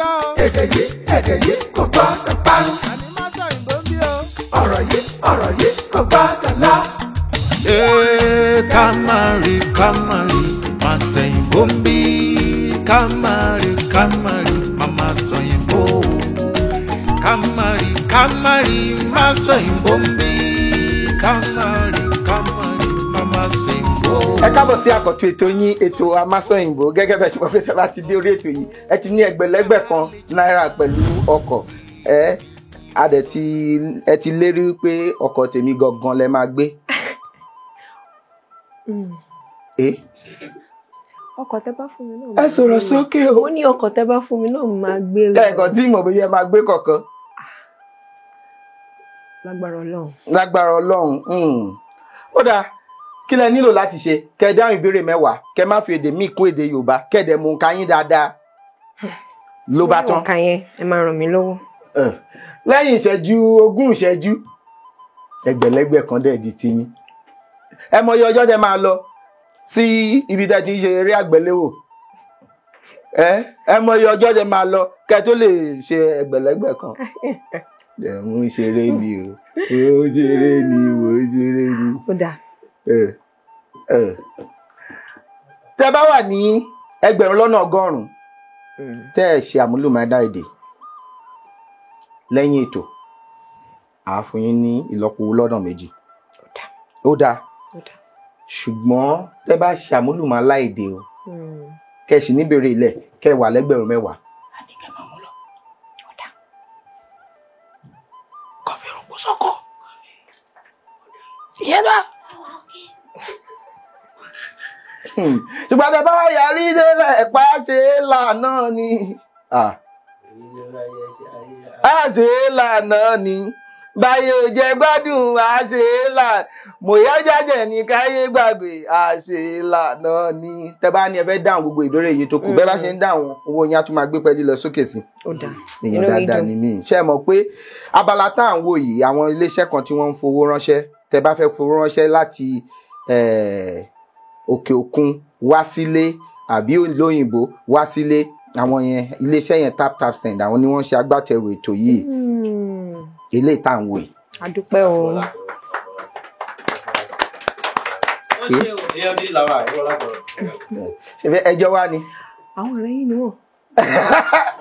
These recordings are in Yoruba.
gbọ́ o. Èdè yìí, èdè yìí kò gbọ́dọ̀ parun. Àní má sọ òyìnbó ń bí o. Ọ̀rọ̀ yìí, ọ̀rọ̀ yìí kò gbọ́dọ̀ lọ. Ee, ká má rí, ká má rí, má sẹ̀yìnbó ń bí. Ká má rí, ká má rí, má má sọ̀yìnbó. Ká má rí, ká má rí, má sọ̀yìnbó ń bí. Ká má rí, ká má rí, má má sẹ̀yìnbó. Ẹ káàbọ̀ sí àkọ́tún ètò yín, ètò Amásọ̀yìnbó. Gẹ́gẹ́ bẹ́ẹ̀ ṣe mọ̀ pé tẹ́ bá ti dé orí ètò yìí, ẹ ti ní ẹgbẹ̀lẹ́gbẹ̀ kan náírà pẹ̀lú ọkọ̀. Ẹ a dẹ̀ ti ẹ ti lérí pé ọkọ̀ tèmi gangan lẹ máa gbé. Ẹ Ọkọ̀ tẹ́ bá fún mi náà ẹ máa sọ̀rọ̀ gbé lọ. sókè o. Mo ní ọkọ̀ tẹ́ bá fún mi náà máa gbé lọ. Ẹ̀ẹ̀kan tí ìmọ̀ bóyá ẹ máa gbé kọ̀ọ̀kan. Lágbára Ọlọ́run. Lágbára Ọlọ́run. Ó dáa, kí lẹ nílò láti ṣe? Kẹ́ dáhùn ìbéèrè 10, kẹ́ má fi èdè míì kún èdè Yorùbá, kẹ́ dẹ̀ mú nǹkan yín dáadáa. Ló bá tán. Nǹkan yẹn, ẹ máa ràn mí lọ́wọ́. Lẹ́yìn ìṣẹ́jú 20 ìṣẹ́jú, ẹgbẹ̀lẹ́gbẹ̀ kan dẹ̀ di tiyín. Ẹ mọ iye ọjọ́ tẹ́ máa lọ sí ibi tẹ́ ti ń ṣe eré àgbéléwò. Ẹ mọ iye ọjọ́ tẹ́ máa lọ kẹ́ tó lè ṣe ẹgbẹ̀lẹ́gbẹ̀ kan. Ẹ mú ṣeré ni o, mo ṣeré ni, mo ṣeré ni. Ó dáa. Ẹ tẹ́ bá wà ní 1,100,000 tẹ́ ẹ ṣe àmúlùmọ́dá èdè lẹ́yìn ètò, àá fún yín ní ìlọ́po owó lọ́nà 2. Ó dáa. Ó dáa. Ó dáa. Ṣùgbọ́n tẹ́ bá ṣe àmúlùmọ́lá èdè o, kẹ́ ẹ sì níbèrè ilẹ̀, kẹ́ ẹ wà lẹ́gbẹ̀rún 10. Àní kẹ́ máa mú lọ. Ó dáa. Kọfí rògbò sọ́kọ̀. Ìyẹn náà. Ṣùgbọ́n tẹ́ bá wá yarí délẹ̀ ẹ̀pá ṣe é lànà ni. A ṣe é lànà ni. Báyé ò jẹ gbádùn, a ṣe é là. Mòyá jájẹ ní káyé gbàgbé, a ṣe é lànà ni. Tẹ́ bá ní ẹ fẹ́ dáhùn gbogbo ìbéèrè yìí tó kù, bẹ́ẹ̀ bá ṣe ń dáhùn, owó yín á tún máa gbé pẹ́ẹ́lí lọ sókè sí. Ó dáa. Èèyàn Inú mi dáadáa dùn. ni mí. Ṣé ẹ mọ̀ pé abala tá à ń wò yìí, àwọn iléeṣẹ́ kan tí wọ́n ń fowó ránṣẹ́, tẹ́ bá fẹ́ fowó ránṣẹ́ láti òkè òkun wá sílé àbí lóyìnbó wá sílé, àwọn yẹn iléeṣẹ́ yẹn Tap Tap Send, àwọn ni wọ́n ṣe agbátẹrù ètò yìí. Eléyìí tá à ń wò yìí. A dúpẹ́ o. Ṣe fẹ́ ẹjọ́ wá ni. Àwọn ọ̀rẹ́ yìí ni wọ́n.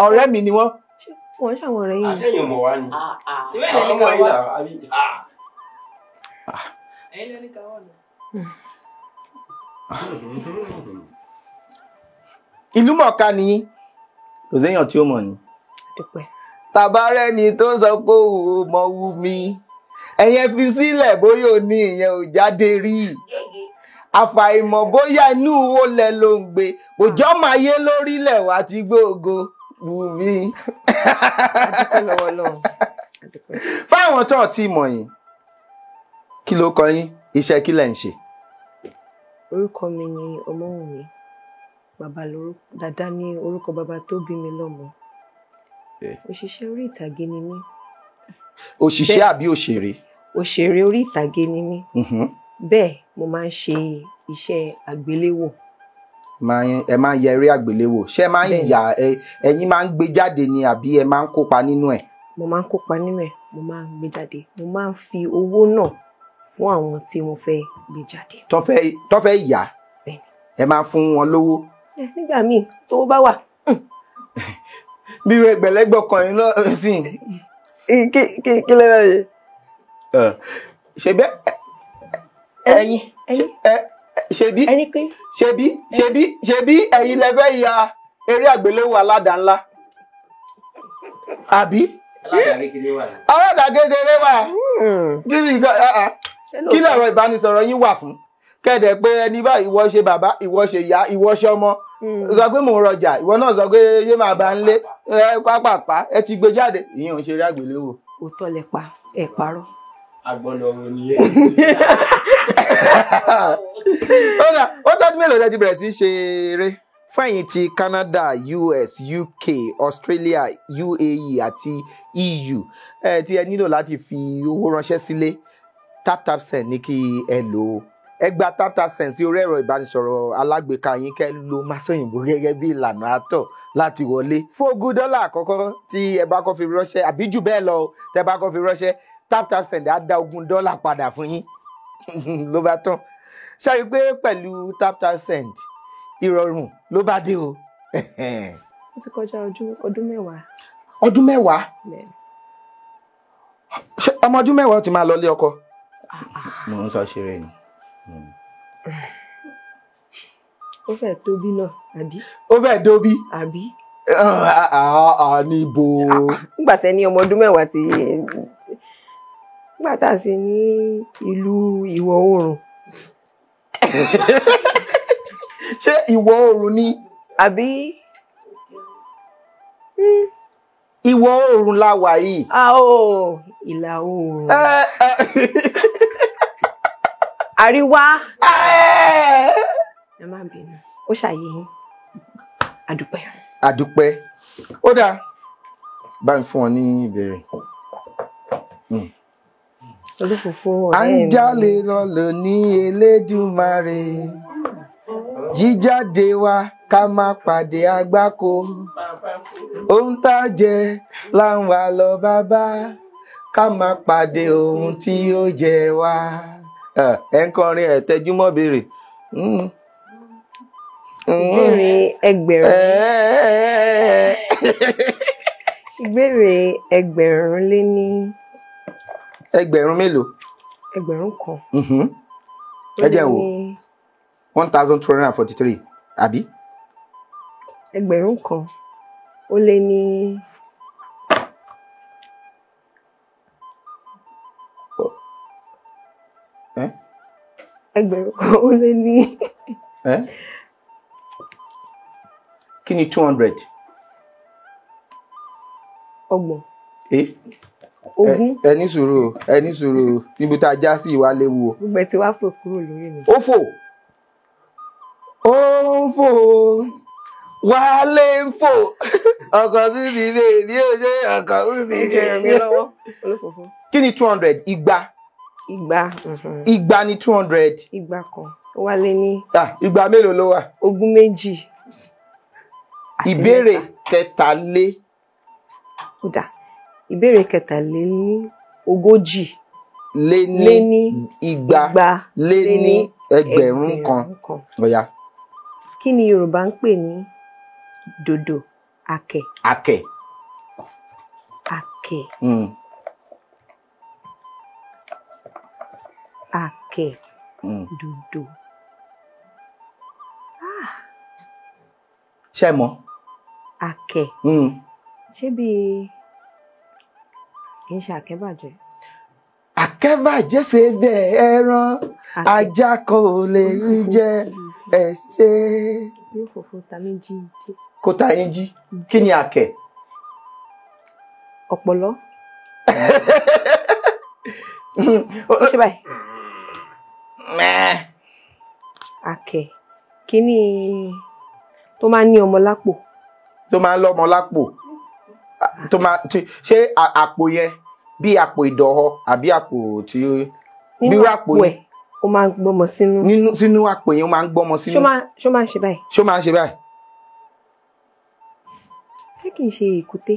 Ọ̀rẹ́ mi ni wọ́n. Wọ́n ṣàwọn ọ̀rẹ́ yìí. Àṣẹyìn mọ̀ wá ni. Síbẹ̀ Àwọn lẹ́ni ọmọ ká yìí wá. là àbí. Ẹ̀yin lẹ́ni ká wá nù. Ìlú mọ̀ọ́ká ni yín. Kò séèyàn tí ó mọ̀ ni. A dúpẹ́. Tàbárẹ́ni tó ń sọ pé òun ò mọ wú mi, ẹ̀yẹn fi sílẹ̀ bóyá ò ní ìyẹn ò jáde rí. Àfàìmọ̀ bóyá inú wo lẹ ló ń gbé, òjò máa yé lórílẹ̀ wá ti gbóògo wù mí. A dúpẹ́ lọ́wọ́ Ọlọ́run. A dúpẹ́. Fáwọn tó ti mọ̀ yín, kí ló kọ yín, iṣẹ́ kí lẹ̀ ń ṣe? Orúkọ mi ni Ọmọ́wùnmí. Bàbá lorúkọ, Dàdá ní orúkọ bàbá tó bí mi lọ́mọ. Òṣìṣẹ́ orí ìtàgé ni mí. Òṣìṣẹ́ àbí òṣèré? Òṣèré orí ìtàgé ni mí. Bẹ́ẹ̀ mo máa ń ṣe iṣẹ́ àgbéléwò. Ẹ máa ń ya eré àgbéléwò. Ṣé ẹ máa ń Bẹ́ẹ̀ni. yà, ẹ̀yin máa ń gbé jáde ni àbí ẹ máa ń kópa nínú ẹ̀? Mo máa ń kópa nínú ẹ̀, mo máa ń gbé jáde. Mo máa ń fi owó náà fún àwọn tí mo fẹ́ gbé jáde. Tó fẹ́ yà, Bẹ́ẹ̀ni. ẹ máa fún wọn lówó. Nígbà míì tówó bá wà. Bí ẹgbẹ̀lẹ́gbẹ̀ kan yín náà sì. Kí lè rẹ̀ yẹ? Ṣe bẹ́ẹ̀ ẹ̀yin ṣebí Ẹni pé ṣebí ṣebí ṣebí ẹ̀yin lẹ fẹ́ ya eré àgbéléwò aládàá-ńlá. Àbí? Aládàá kékeré wà ní. Aládàá kékeré wà. Kí ni nǹkan, kí lẹ̀rọ ìbánisọ̀rọ̀ yín wà fún? Kẹ̀dẹ̀ pé ẹni báyìí, ìwọ ṣe bàbá, ìwọ ṣe ìyá, ìwọ ṣe ọmọ. Sọ pé mò ń rọjà, ìwọ náà sọ pé yé máa bá ń lé, ẹ pápápá, ẹ ti gbé jáde. Ìyẹn ò ń ṣeré àgbéléwò. Òótọ́ lẹ pa, ẹ parọ́. Agbọ́nà ọ̀rọ̀ nìyẹn. Ó dà, ó tọ́jú mélòó lẹ ti bẹ̀rẹ̀ sí í ṣe eré? Fún ẹ̀yin ti Canada, US, UK, Australia, UAE àti EU, ẹ tí ẹ nílò láti fi owó ránṣẹ́ sílé, Tap Tap Send ní kí ẹ lò ó. Ẹ gba Taptap Send sí orí ẹ̀rọ ìbánisọ̀rọ̀ alágbèéká yín, kẹ́ lo Masòyìnbó gẹ́gẹ́ bí ìlànà àtọ̀ láti wọlé. Fún $20 àkọ́kọ́ tí ẹ bá kọ́ fi ránṣẹ́, àbí jù bẹ́ẹ̀ lọ, tẹ́ bá kọ́ fi ránṣẹ́, Taptap Send á dá $20 padà fún yín. Ló bá tán. Ṣe rí i pé pẹ̀lú Taptap Send, ìrọ̀rùn ló bá dé o. Ó ti kọjá ọdún 10. Ọdún 10? Bẹ́ẹ̀. Ṣé ọmọ ọdún 10 ti máa lọ ilé ọkọ? Mo ń sọ ṣeré ni. Ó fẹ́ tóbi náà, àbí? Ó fẹ́ dóbi. Àbí? Níbo? Nígbà tẹ́ ní ọmọ ọdún 10 ti, nígbà tá a sì ní ìlú ìwọ̀ oòrùn. Ṣé ìwọ̀ oòrùn ni? Àbí? Ìwọ̀ oòrùn la wà yìí. Ìlà oòrùn. Àríwá. Ẹ má bínú, ó ṣàyè yín. Àdúpẹ́. Àdúpẹ́. Ó dáa, bá mi fún ọ ní ìbéèrè. Olúfòfò À ọ̀rẹ́ ń mi. jalè lọ ní Elédùmarè, jíjáde wa ká má pàdé àgbákò, ohun tá a jẹ là ń wá lọ bàbá, ká má pàdé ohun tí ó jẹ wá. Ẹ ń kọrin, ẹ tẹjúmọ́ béèrè. Ìbéèrè ẹgbẹ̀rún. Ìbéèrè ẹgbẹ̀rún lé ní. Ẹgbẹ̀rún mélòó? 1,000. Ẹ jẹ́ n wò. 1,243, àbí? 1,000 ó lé ní. 1,000 ó lé ní. Kí ni 200? 30. 20. Ẹ ní sùúrù o, ẹ ní sùúrù o, níbi tá a já sí ìwà léwu o. Gbogbo ẹ ti wá fò kúrò lórí mi. Ó fò. Ó ń fò. Wálé ń fò. Ọkọ̀ sí ti bèbí ó ṣe ọkọ̀ ó sì Ẹ jẹ́ ràn mí lọ́wọ́, Olúfòfò. Kí ni 200? Igba. Igba. Igba ni 200. 200. Ó wá lé ní. Igba mélòó ló wà? 22. Ìbéèrè kẹtàlé. Ó dà. Ìbéèrè 43. Lé ní igba. Lé ní 1,000. Ọ̀yá. Kí ni Yorùbá ń pè ní dòdò àkẹ̀? Àkẹ̀. Àkẹ̀. Àkẹ̀. Dòdò. Ṣé ẹ mọ̀? Àkẹ̀. Ṣé bí kì í ṣe àkẹ́bàjẹ́? Àkẹ́bàjẹ́ ṣe bẹ́ẹ̀ ẹran, ajá kò lè rí jẹ, ẹ ṣe. Olúfòfò ta méjì jí. Kò ta yín jí. Kí ni àkẹ̀? Ọ̀pọ̀lọ́. Ó ṣe báyìí. Àkẹ̀. Kí ni tó máa ń ní ọmọ lápò? Tó máa ń lọ́mọ lápò. Tó máa ṣé àpò yẹn bí àpò ìdọ̀họ àbí àpò tí nínú àpò ẹ̀ ó máa ń gbọ́mọ sínú. Nínú sínú àpò yẹn ó máa ń gbọ́mọ sínú. Ṣó máa ń ṣe báyìí? Ṣó máa ń ṣe báyìí? Ṣé kìí ṣe èkúté?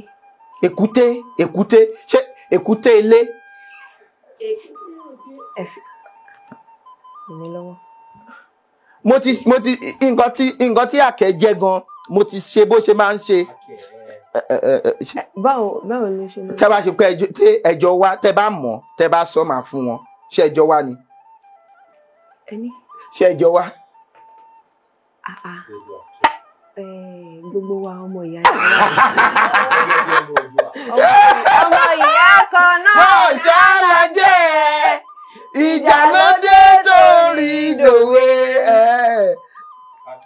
Èkúté, èkúté, ṣé èkúté ilé? Ẹ fi mi lọ́wọ́. Mo ti nǹkan tí àkẹ́ jẹ́ gan, mo ti ṣe bó ṣe máa ń ṣe. Báwo ló ṣe máa. Tẹ́ bá ṣe pé ẹjọ́ wá, tẹ́ bá mọ̀, tẹ́ bá sọ máa fún wọn. Ṣé ẹjọ́ wá ni? Ẹni. Ṣé ẹjọ́ wá? Gbogbo wa ọmọ ìyá ni wá. Ọmọ ìyá kan náà. Náà ṣálájẹ́ ìjà ló dé torí ìdòwe.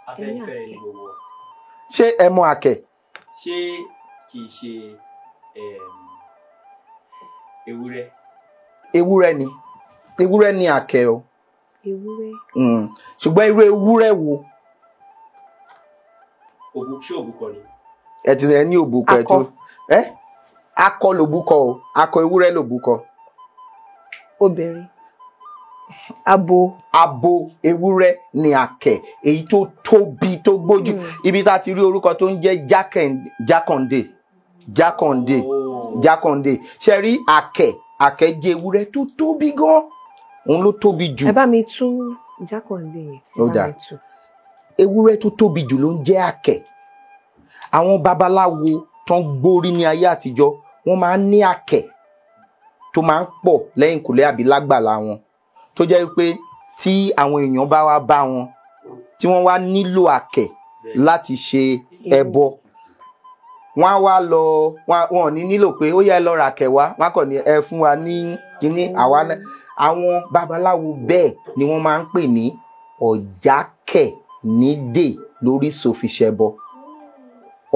Afẹ́nifẹ́re ni gbogbo wa. Ṣé ẹ mọ àkẹ́? Ṣé kìí ṣe ewúrẹ́? Ewúrẹ́ ni. Ewúrẹ́ ni àkẹ́ o. Ewúrẹ́. Ṣùgbọ́n irú ewúrẹ́ wo? Ṣé òbúkọ ni? Ẹ ti ẹ ní òbúkọ ẹ tó. Ẹ akọ lòbúkọ o, akọ ewúrẹ́ lòbúkọ. Obìnrin. Abo. Abo ewúrẹ́ ni àkẹ́, èyí tó tóbi tó gbójú. Ibi tá a ti rí orúkọ tó ń jẹ́ Jákàndé, Jákàndé, Jákàndé. Ṣe rí àkẹ́, àkẹ́ jẹ́ ewúrẹ́ tó tóbi gan, òun ló tóbi jù. Ẹ bá mi tú Jákàndé yẹn. Ó dáa. Ewúrẹ́ tó tóbi jù ló ń jẹ́ àkẹ́. Àwọn babaláwo tó ń gbórí ní ayé àtijọ́, wọ́n máa ń ní àkẹ́ tó máa ń pọ̀ lẹ́yìnkùlé àbí lágbàlá wọn, tó jẹ́ pé tí àwọn èèyàn bá wá bá wọn, tí wọ́n wá nílò àkẹ́ láti ṣe ẹbọ, wọ́n á wá lọ, wọn ò ní nílò pé ó yẹ ẹ lọ ra àkẹ́ wá, wọ́n á kàn ní ẹ fún wa ní kíní. Àwa àwọn babaláwo bẹ́ẹ̀ ni wọ́n máa ń pè ní ọ̀jákẹ̀ nídè lórí sòfiṣẹ́bọ.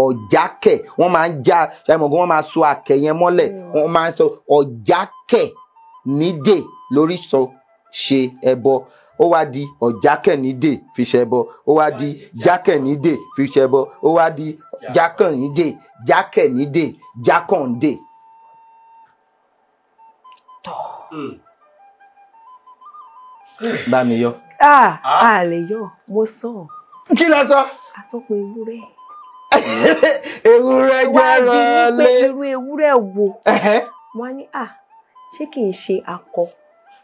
Ọ̀jákẹ̀, wọ́n máa ń já, ṣàìmọ̀ wọ́n máa so àkẹ́ yẹn mọ́lẹ̀, wọ́n máa ń sọ ọ̀jákẹ̀ nídè lórí sọ ṣe ẹbọ. Ó wá di ọ̀jákẹ̀ nídè fi ṣẹbọ, ó wá di jákẹ̀ nídè fi ṣẹbọ, ó wá di jákẹ̀ nídè, jákẹ̀ nídè, jákàndé. Bá mi yọ. A lè yọ, mo sọ. Kí lẹ sọ? A sọ pé ewúrẹ́. Ewúrẹ́ jẹ́ rọlé. Irú ewúrẹ́ wo? Wọ́n á ní à, ṣé kì í ṣe akọ?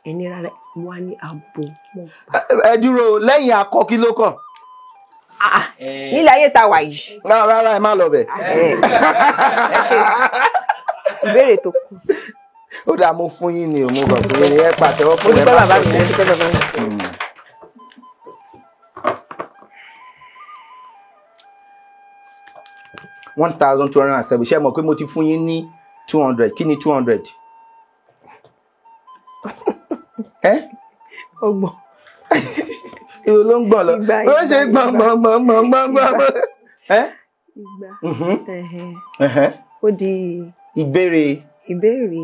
Ẹni rárá, wọ́n á ní abo. Ẹ dúró, lẹ́yìn akọ kí ló kàn? Nílẹ̀ ayé ta wà yìí. Rárá, ẹ má lọ bẹ̀. Ìbéèrè tó kù. Ó dáa, mo fún yín ni o, mo kàn fún yín ni, ẹ pàtẹ́wọ́ fún ẹ. Mo dúpẹ́ bàbá mi, mo dúpẹ́ bàbá mi. $1,207. Ṣé mọ̀ pé mo ti fún yín ní 200? Kí ni 200? Ọgbọ̀n. Ìwọ ló ń gbọ̀n lọ. Ó ṣe gbọ̀n gbọ̀n gbọ̀n gbọ̀n gbọ̀n gbọ̀n. Igba. Ó di. Ìbéèrè.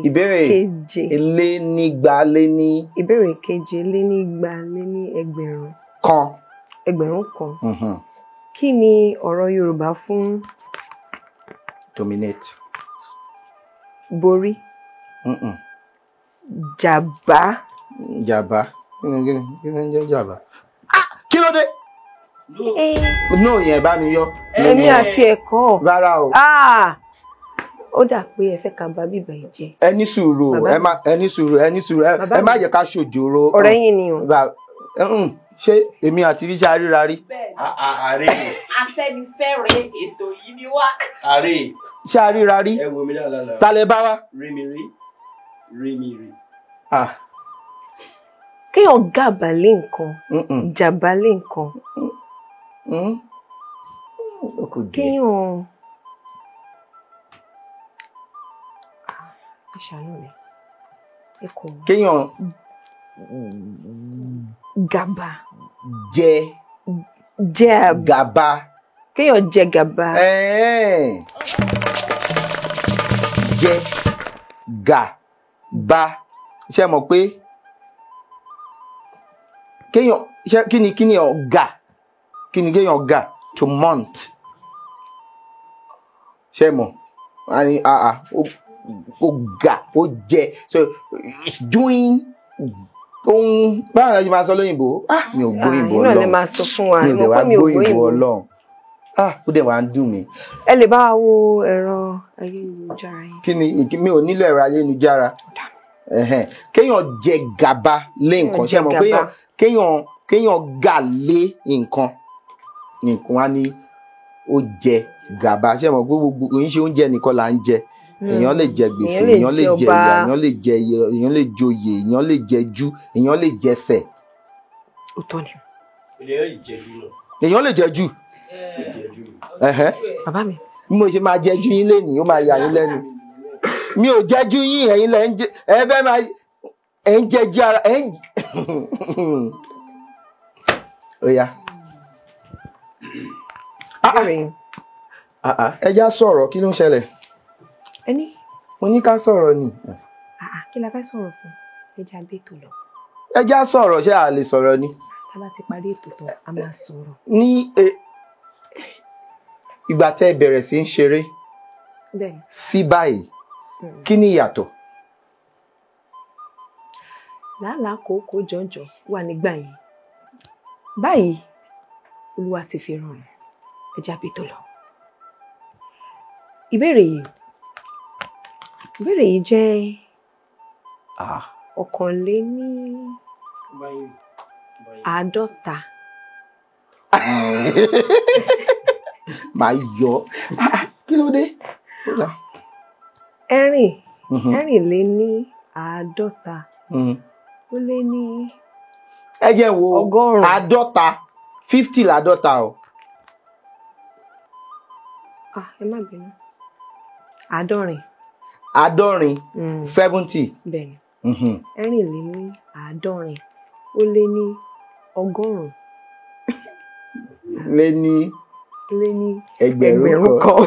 Ìbéèrè keje. Lé nígba lé ní. Ìbéèrè keje lé nígba lé ní ẹgbẹ̀rún. Kan. Ẹgbẹ̀rún kan. Kí ni ọ̀rọ̀ Yorùbá fún? Dominate. Borí. Jàbá. Jàbá. Kí ni ń jẹ́ jàbá? Kí ló dé? No yẹn bá mi yọ. Èmi àti ẹ̀kọ́. Rárá o. Ó dà pé ẹ fẹ́ ká bà bíbà yìí jẹ́. Ẹ ní sùúrù, ẹ ní sùúrù, ẹ ní sùúrù, ẹ má jẹ́ ká ṣòjòrò. Ọ̀rẹ́ yín ni o. Ṣé èmi àti Ríṣà ríra rí? Ààrẹ. Afẹ́nifẹ́re ètò yìí ni wá. Ààrẹ. Ṣé a ríra rí? Ẹ wo mi náà lálàá. Ta lẹ bá wá? Rí mi rí. Rí mi rí. Kéèyàn gàbà lé nǹkan, jàbá lé nǹkan. Kéèyàn. Ẹ ṣàánú mi. Ẹ kò. Kéèyàn. Gàbà. Jẹ. Jẹ. Gàba. Kéèyàn jẹ gàba. Jẹ. Gàba. Ṣé mọ̀ pé kéèyàn ṣe kí ni ọ̀ gà, kí ni kéèyàn gà, to mount. Ṣé mọ̀ a ní ó gà, ó jẹ, so it's doing ohun. Báwo ni a ṣe máa sọ lóyìnbó? Mi ò gbóyìnbó Ọlọ́run. Iná lè máa sọ fún wa. Mi ò dẹ̀ wá gbóyìnbó Ọlọ́run. Ó dẹ̀ wá ń dùn mí. Ẹ lè bá wa wo ẹ̀rọ ayélujára yín. Kí ni mi ò nílò ẹ̀rọ ayélujára. Kéèyàn jẹ gàba lé nǹkan. Ṣé mọ̀ kéèyàn gà lé nǹkan, nǹkan á ní ó jẹ gàba. Ṣé mọ̀ pé gbogbo kò ń ṣe oúnjẹ nìkan là ń jẹ. Èèyàn lè jẹ gbèsè, èèyàn lè jẹ ìyà, èèyàn lè jẹ, èèyàn lè joyè, èèyàn lè jẹ jú, èèyàn lè jẹsẹ̀. Òótọ́ ni. Èèyàn lè jẹ jù. Bàbá mi. Bí mo ṣe máa jẹ jú yín lénìí, ó máa yà yín lẹ́nu. Mi ò jẹ jú yín, ẹ̀yin lẹ ń jẹ, ẹ fẹ́ máa ẹ ń jẹ jú ara ẹ ń. Ó yá. Ẹ já sọ̀rọ̀, kí ló ń ṣẹlẹ̀? Ẹni. Mo ní ká sọ̀rọ̀ ni. Kí la fẹ́ sọ̀rọ̀ fún? Ẹ já gbé ètò lọ. Ẹ já sọ̀rọ̀, ṣé a lè sọ̀rọ̀ ni? Tá bá ti parí ètò tán, a máa sọ̀rọ̀. Ní ìgbà tẹ́ ẹ bẹ̀rẹ̀ sí ń ṣeré sí báyìí, kí ni ìyàtọ̀? Làálàá kòókòó jọ̀njọ̀ wà nígbà yẹn. Báyìí, Olúwa ti fi rọrùn. Ẹ jábí tó lọ. Ìbéèrè yìí. Ìbéèrè yìí jẹ́ 51. Màá yọ. Kí ló dé? 54 ó lé ní. Ẹ jẹ́ wo 50, 50 láàdọ́ta o. Ẹ má bínú. 70. 70, 70. Bẹ́ẹ̀ni. 74 ó lé ní 100. Lé ní. Lé ní 1,000 kan.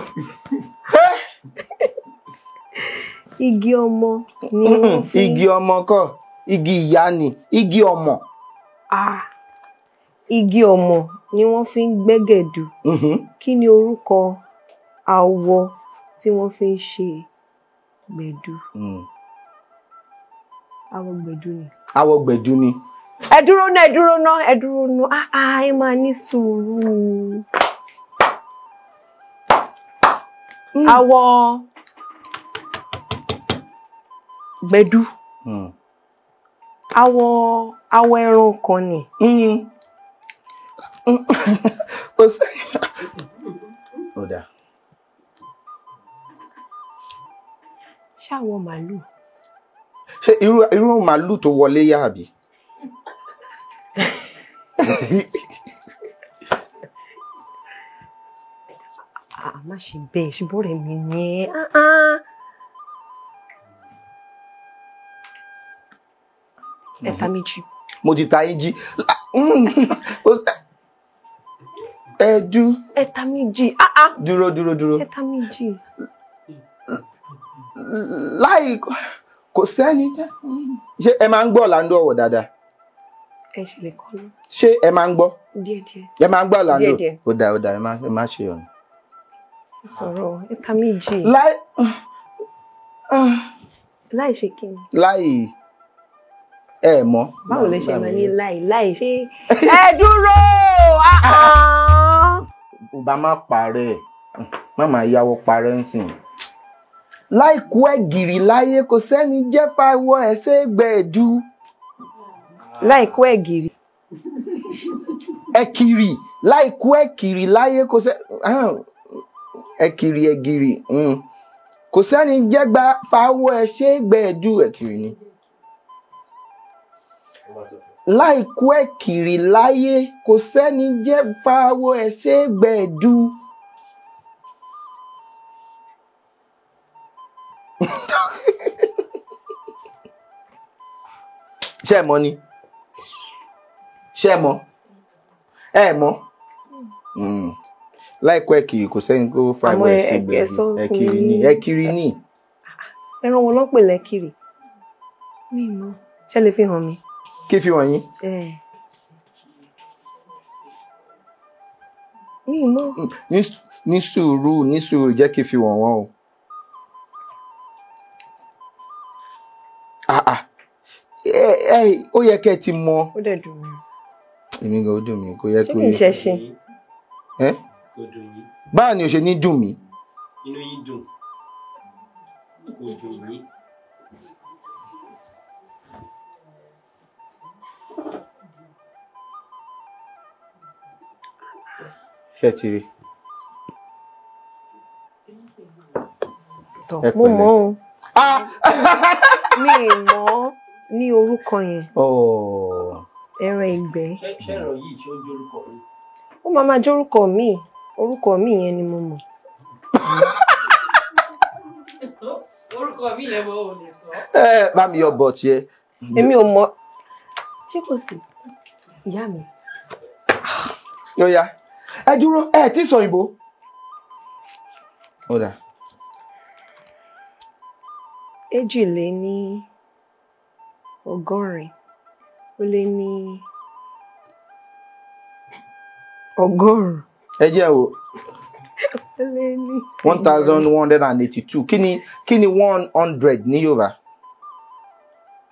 Igi ọmọ ni wọ́n fi. Igi ọmọ kọ́, igi ìyá ni, igi ọmọ. Igi ọmọ ni wọ́n fi ń gbẹ́gẹ̀dù. Kí ni orúkọ awọ tí wọ́n fi ń ṣe gbẹ̀du? Awọ gbẹ̀du ni. Awọ gbẹ̀du ni. Ẹ dúró ná, ẹ dúró ná, ẹ dúró ná. Ẹ máa ní sùúrù. Awọ gbẹ̀du. Awọ ẹran kan ni. Ó dáa. Ṣáwọ màlúù. Ṣé irú màlúù tó wọlé yá àbí? Má ṣe bẹ́ẹ̀, ṣùgbọ́n rẹ̀ mi ni ẹ́. Ẹ̀ta méjì. Mo ti ta yín jí. Ẹ̀jú. Ẹ̀ta méjì. Dúró dúró dúró. Ẹ̀ta méjì. Láì kò sẹ́ni. Ṣé ẹ máa ń gbọ́ Orlando Ọ̀wọ̀ dáadáa? Ẹ ṣe lè kọ́ lọ. Ṣé ẹ máa ń gbọ́? Díẹ̀díẹ̀. Ẹ máa ń gbọ́ Orlando? Díẹ̀díẹ̀. Ó dáa ó dáa, ẹ má ṣe ọ̀nà. Sọ̀rọ̀ ẹ̀ta méjì. Láì ṣe kí ni? Láì ẹ mọ̀. Báwo lẹ ṣe máa ní láì láì ṣe? Ẹ dúró! Ó bá má parẹ́, má máa yáwó parẹ́ ń sìn. Láìkú ẹ̀gìrì láyé kò sẹ́ni jẹ́ fáwọ́ ẹ̀ ṣe gbẹ̀du. Láìkú ẹ̀gìrì. Ẹ̀kìrì, láìkú ẹ̀kìrì láyé kò sẹ́ ẹ̀kìrì ẹ̀gìrì kò sẹ́ni jẹ́ fáwọ́ ẹ̀ ṣe gbẹ̀du ẹ̀kìrì ni. Láìkú ẹ̀kìrì láyé kò sẹ́ni jẹ́ fáwọ́ ẹ̀ ṣe gbẹ̀du. Ṣé ẹ mọ̀ ni? Ṣé ẹ mọ̀? Ẹ mọ̀? Láìkú ẹ̀kìrì kò sẹ́ni kó fáwọ́ ẹ̀ ṣe gbẹ̀du. Ẹ̀kìrì ni, ẹ̀kìrì ni. Ẹran wo ló ń pè lẹ́kìrì? Mi mọ̀. Ṣé lè fi hàn mí? Kí fi wọ̀nyí? Mi mọ̀. Ní sùúrù, ní sùúrù, jẹ́ kí fi wọ̀n wọ́n o. Ó yẹ kẹ́ ẹ ti mọ̀. Ó dẹ̀ dùn mí. Èmi gan ó dùn mí, kò yẹ kó yẹ. Ṣé kì í ṣe ṣe? Kò dùn yín. Báwo ni o ṣe ní dùn mí? Inú yín dùn. Kò dùn yín. Ṣé ti rí? Mo mọ̀ o. Mi mọ̀ ní orúkọ yẹn. Ẹran ìgbẹ́. Ṣé ẹran yìí ṣé ó ń jórúkọ mi? Ó máa máa jórúkọ mi. Orúkọ mi yẹn ni mo mọ̀. Orúkọ mi yẹn mo ò lè sọ. Ẹ bá mi yọ bọ̀ tiẹ̀. Èmi ò mọ̀. Ṣé kò sí? Ìyá mi. Yóò yá. Ẹ dúró, ẹ tí sọ ìbò. Ó dà. 182 100. Ẹ jẹ́ o. 1,182. Kí ni 100 ní Yorùbá?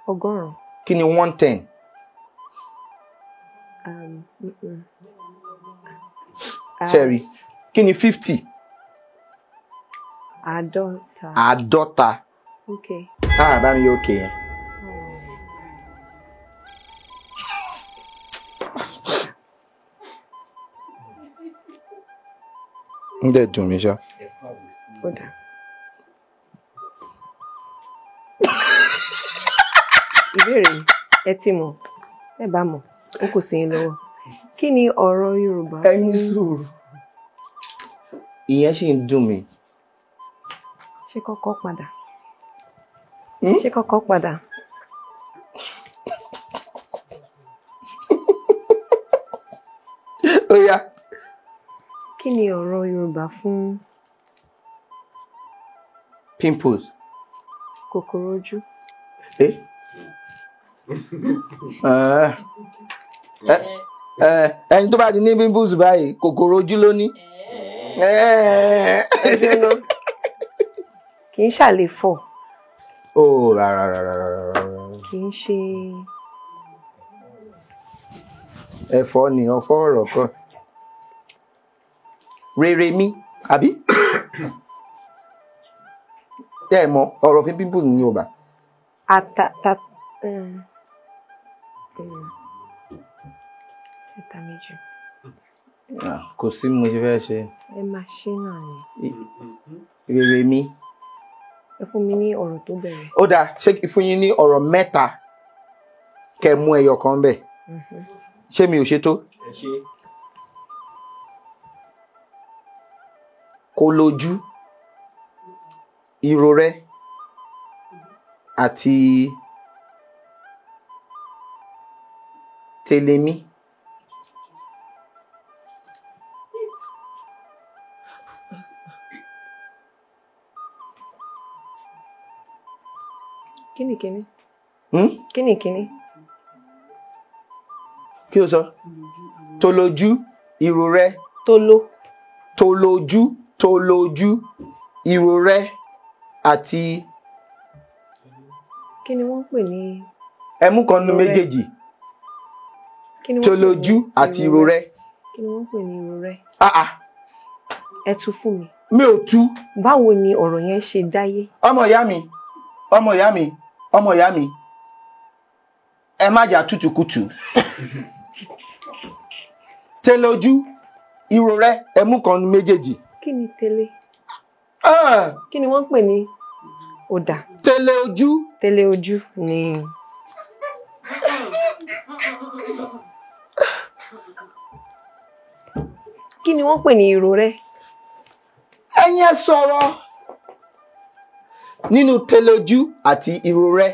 100. Kí ni 110? Ṣẹ́rí, kí ni 50? Àádọ́ta. Àádọ́ta. Okay. Ah, bá mi yóò ké yẹn. Ń dẹ̀ dùn mí ṣá. Ó dáa. Ìbéèrè ẹ ti mọ̀, ẹ bá mọ̀, ó kò sí yín lọ́wọ́. Kí ni ọ̀rọ̀ Yorùbá fún? Ẹ ní sùúrù. Ìyẹn sì ń dùn mí. Ṣé kọ́kọ́ padà? Ṣé kọ́kọ́ padà? Ó yá. Kí ni ọ̀rọ̀ Yorùbá fún? Pimples. Kòkòrò ojú. Ẹni tó bá ti ní pimples báyìí, kòkòrò ojú ló ní. Kì í ṣàlefọ̀. Ó rárá rárá rárá. Kì í ṣe. Ẹ̀fọ́ ni ọ̀fọ́ ọ̀rọ̀ kọ́. Rere mi, àbí? Ẹ mọ̀ ọ̀rọ̀ fún pimples ní Yorùbá. Ata ẹ̀ta méjì. Kò sí mo ṣe fẹ́ ṣe. Ẹ máa ṣe náà ni. Rere mi. Ẹ fún mi ní ọ̀rọ̀ tó bẹ̀rẹ̀. Ó dáa, ṣé kí fún yín ní ọ̀rọ̀ mẹ́ta kẹ́ mú ẹyọ kan bẹ̀. Ṣé mi ò ṣe tó? Ẹ ṣe. Kò lójú, ìrorẹ́ àti tẹlẹmí. Kíni kíni? Kíni kíni? Kí o sọ? Tolójú, ìrorẹ́. Toló. Tolójú, tolójú, ìrorẹ́ àti. Kí ni wọ́n ń pè ní? Ẹmú kan nu méjèèjì. Tolójú àti ìrorẹ́. Kí ni wọ́n ń pè ní ìrorẹ́? Ẹ tú fún mi. Mi ò tú. Báwo ni ọ̀rọ̀ yẹn ṣe dáyé? Ọmọ ìyá mi, ọmọ ìyá mi, ọmọ ìyá mi, ẹ má jà tútùkùtù. Tẹlójú, ìrorẹ́, ẹmú kan nu méjèèjì. Kí ni tẹlé? Kí ni wọ́n ń pè ní ọ̀dà? Tẹlé ojú. Tẹlé ojú ni. Kí ni wọ́n ń pè ní ìrorẹ́? Ẹ̀yin ẹ sọ̀rọ̀. Nínú tẹlé ojú àti ìrorẹ́,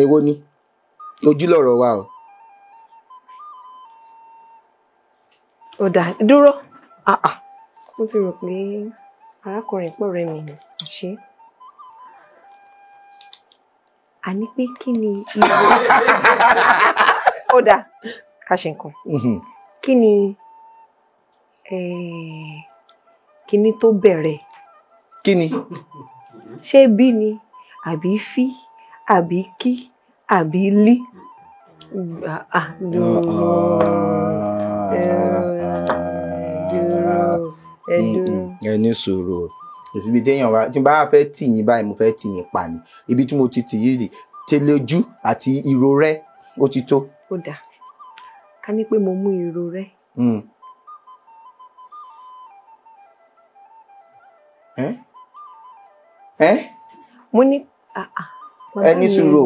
èwo ni? Ojú lọ̀rọ̀ wa o. Ọ̀dà dúró. Mo ti rò pé arákùnrin pọ̀ rẹ̀ mi ṣe. Àní pé kí ni ìrorẹ́? Ọ̀dà ká ṣe nǹkan. Kí ni kíní tó bẹ̀rẹ̀? Kí ni? Ṣé bí ni àbí fí àbí kí àbí lí? Ẹ ní sùúrù. Ibi téèyàn wá tí n bá fẹ́ tì yín báyìí, mo fẹ́ tì yín pa ni. Ibi tí mo ti tì yín rí, tẹlójú àti ìrorẹ́ ó ti tó. Ó dáa, ká ní pé mo mú ìrorẹ́. Mo ní ẹ ní sùúrù.